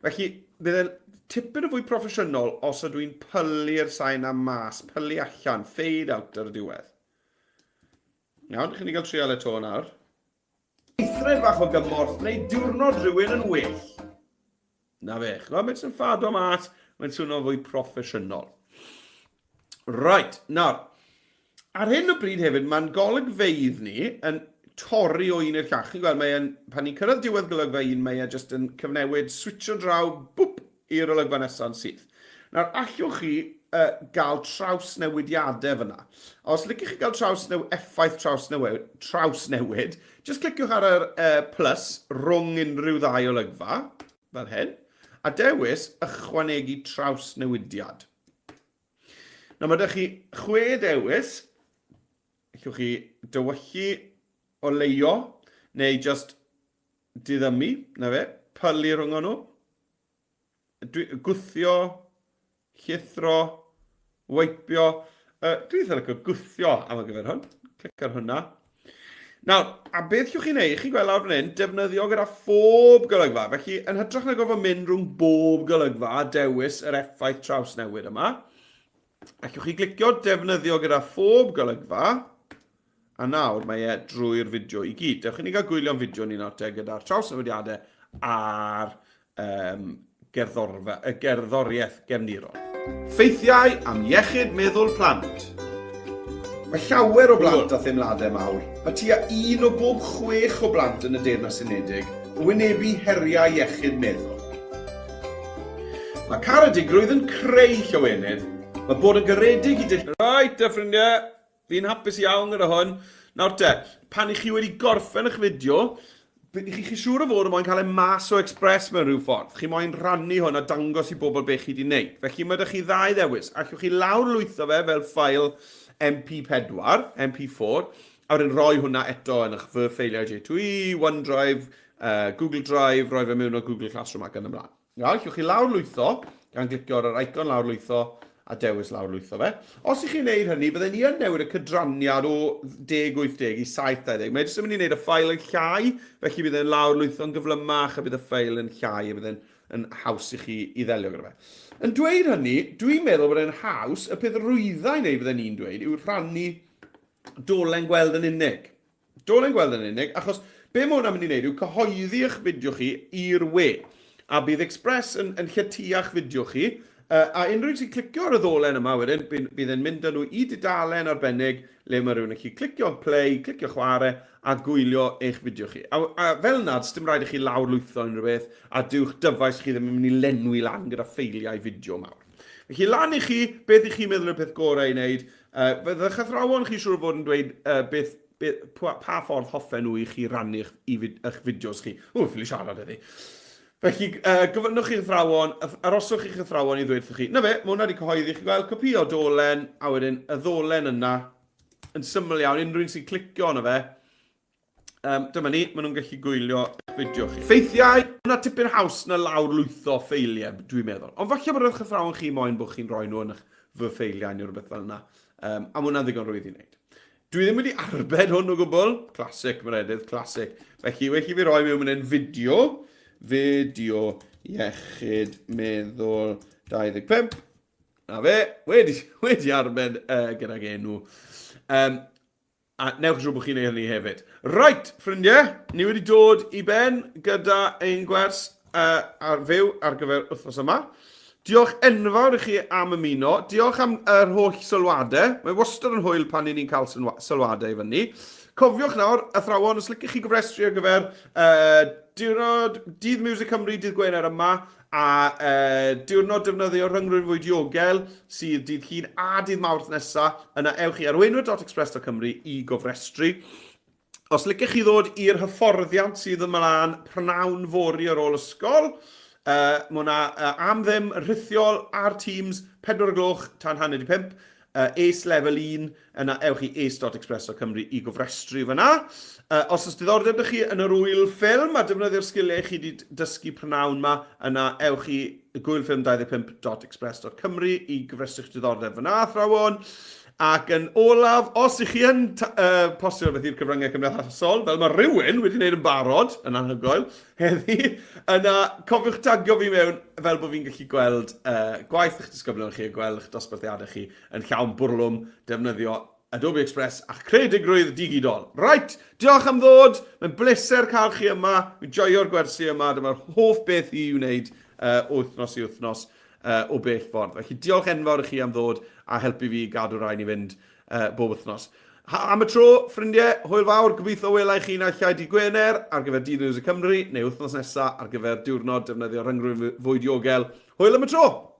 Felly, bydd e'n tipyn o fwy proffesiynol os ydw i'n pylu'r sain am mas, pylu allan, fade out ar y diwedd. Iawn, chi'n ni gael trial eto nawr. Weithred fach o gymorth neu diwrnod rhywun yn well. Na fe, ch'mod, mae'n sy'n ffado mas, mae'n swnio'n fwy proffesiynol. Right, nawr, ar hyn o bryd hefyd, mae'n golygfeydd ni yn torri o un i'r llall. Chi'n gweld, mae'n, pan ni'n cyrraedd diwedd golygfa un, mae e jyst yn cyfnewid, switcho draw, bwp, i'r olygfa nesaf yn syth. Nawr, allwch chi uh, gael trawsnewidiadau fyna. Os liciwch chi gael trawsnew, effaith trawsnewid, trawsnewid, jyst cliciwch ar yr uh, plus rhwng unrhyw ddau olygfa, fel hyn, a dewis ychwanegu trawsnewidiad. Nawr, mae ydych chi chwe dewis. Allwch chi dywyllu, oleio, neu just diddymu, na fe, pylu rhwng nhw. Dwi, gwthio, llithro, weipio. Uh, dwi'n eitha licio gwthio am y gyfer hwn. Clic ar hwnna. Nawr, a beth llwch chi'n neud? Chi'n gweld lawr fan hyn, defnyddio gyda phob golygfa. Felly, yn hytrach na gorfod mynd rhwng bob golygfa a dewis yr effaith trawsnewid yma, allwch chi glicio defnyddio gyda phob golygfa, A nawr mae e drwy'r fideo i gyd. Dewch i ni gael gwylio'n fideo ni nawr te gyda'r trawsnewidiadau a'r um, gerddorfa, y gerddoriaeth gefndirol. Ffeithiau am iechyd meddwl plant. Mae llawer o blant â theimladau mawr. Mae tua un o bob chwech o blant yn y Deyrnas Unedig yn wynebu heriau iechyd meddwl. Mae caredigrwydd yn creu llawenydd. Mae bod yn garedig i dy... Reit te ffrindiau, Fi'n hapus iawn gyda hwn. Nawr te, pan i chi wedi gorffen eich fideo, Chi, chi siŵr o fod yn moyn cael e mas o Express mewn rhyw ffordd. Chi moyn rhannu hwn a dangos i bobl beth chi wedi wneud. Felly mae ydych chi ddau ddewis. Allwch chi lawrlwytho fe fel ffael MP4, MP4, a wedyn rhoi hwnna eto yn eich fy ffeiliau J2E, OneDrive, Google Drive, rhoi fe mewn o Google Classroom ac yn ymlaen. Nawr, allwch chi lawrlwytho, gan glicio ar yr icon lawrlwytho a dewis lawrlwytho fe. Os ych chi'n neud hynny, bydden ni yn newid y cydraniad o 1080 i 720. Mae jyst yn mynd i wneud y ffael yn llai, felly bydd e'n lawrlwytho'n gyflymach a bydd y ffael yn llai a bydd e'n yn haws i chi i ddelio gyda fe. Yn dweud hynny, dwi'n meddwl bod e'n haws, y peth rwydda i wneud fydden ni'n dweud yw rhannu dolen gweld yn unig. Dolen gweld yn unig, achos be mae hwnna'n mynd i wneud yw cyhoeddi eich fideo chi i'r we. A bydd Express yn, yn lletya'ch fideo chi, uh, a unrhyw un sy'n clicio ar y ddolen yma wedyn, bydd, bydd e'n mynd â nhw i dudalen arbennig le mae rhywun yn gallu clicio play, clicio chwarae a gwylio eich fideo chi. A, a fel yna, does dim rhaid i chi lawrlwytho unrhyw beth, a dyw'ch dyfais chi ddim yn mynd i lenwi lan gyda ffeiliau fideo mawr. Felly lan i chi, beth i chi'n meddwl yw'r peth gorau i wneud, Uh, Fyddech athrawon chi siŵr o fod yn dweud uh, beth, beth, pa, pa ffordd hoffen nhw i chi rannu eich, i fid, eich fideos chi. O, ffili siarad heddi. Felly, uh, gofynnwch i'ch athrawon, aroswch i'ch athrawon i ddweud wrthych chi, na fe, mae hwnna wedi cyhoeddi, chi gweld copio dolen, a wedyn y ddolen yna, yn syml iawn, unrhyw un sy'n clicio arno fe, Um, dyma ni, maen nhw'n gallu gwylio fideo chi. Ffeithiau, yna tipyn haws na lawr lwytho ffeiliau, dwi'n meddwl. Ond falle bod eich athrawon chi moyn bod chi'n rhoi nhw yn eich fy ffeiliau neu rhywbeth fel yna. Um, a mae hwnna'n ddigon rwydd i wneud. Dwi ddim wedi arbed hwn o gwbl. Classic, Meredydd, classic. Felly, well i fi roi mewn fan hyn fideo. Fideo iechyd meddwl 25. Na fe, wedi, wedi arbed uh, gydag enw. Um, A newch yn siŵr bod chi'n ei hynny hefyd. Right, ffrindiau, ni wedi dod i ben gyda ein gwers uh, ar fyw ar gyfer wythnos yma. Diolch enfawr i chi am ymuno. Diolch am yr holl sylwadau. Mae wastad yn hwyl pan ni'n cael sylwadau i fyny. Cofiwch nawr, athrawon, os licech chi gofrestru ar gyfer uh, diwrnod Dydd Music Cymru, dydd Gwener yma, A diwrnod defnyddio rhyngrwyd fwy diogel sydd dydd Llun a dydd Mawrth nesa, yna ewch i arweinwyr.express.cymru i gofrestru. Os licech chi ddod i'r hyfforddiant sydd ymlaen prynhawn fory ar ôl ysgol, uh, mae hwnna uh, am ddim rhithiol ar Teams, 4 gloch tan hanner di 5. Uh, ACE Level 1, yna ewch i ace.express.cymru i gofrestru fyna. Uh, os oes diddordeb ydych chi yn yr wyl ffilm a defnyddio'r sgiliau chi wedi dysgu prynawn yma, yna ewch i gwylffilm25.express.cymru i gofrestru'ch diddordeb fyna, athrawon. Ac yn olaf, os ych chi yn uh, postio rhywbeth i'r cyfryngau cymdeithasol, fel mae rhywun wedi gwneud yn barod, yn anhygoel, heddi, yna cofiwch tagio fi mewn fel bod fi'n gallu gweld uh, gwaith eich disgyblion chi a gweld eich dosbarthiadau chi yn llawn bwrlwm defnyddio Adobe Express a'ch creadigrwydd digidol. Right, diolch am ddod, mae'n bleser cael chi yma, fi'n joio'r gwersi yma, dyma'r hoff beth i wneud uh, wythnos i wythnos uh, o bell ffordd. Felly diolch enfawr i chi am ddod a helpu fi gadw rhain i fynd uh, bob wythnos. Ha, am y tro, ffrindiau, hwyl fawr, gobeithio welai chi naill ai dydd Gwener ar gyfer Dydd News y Cymru, neu wythnos nesaf ar gyfer diwrnod defnyddio rhyngrwyd fwy diogel. Hwyl am y tro!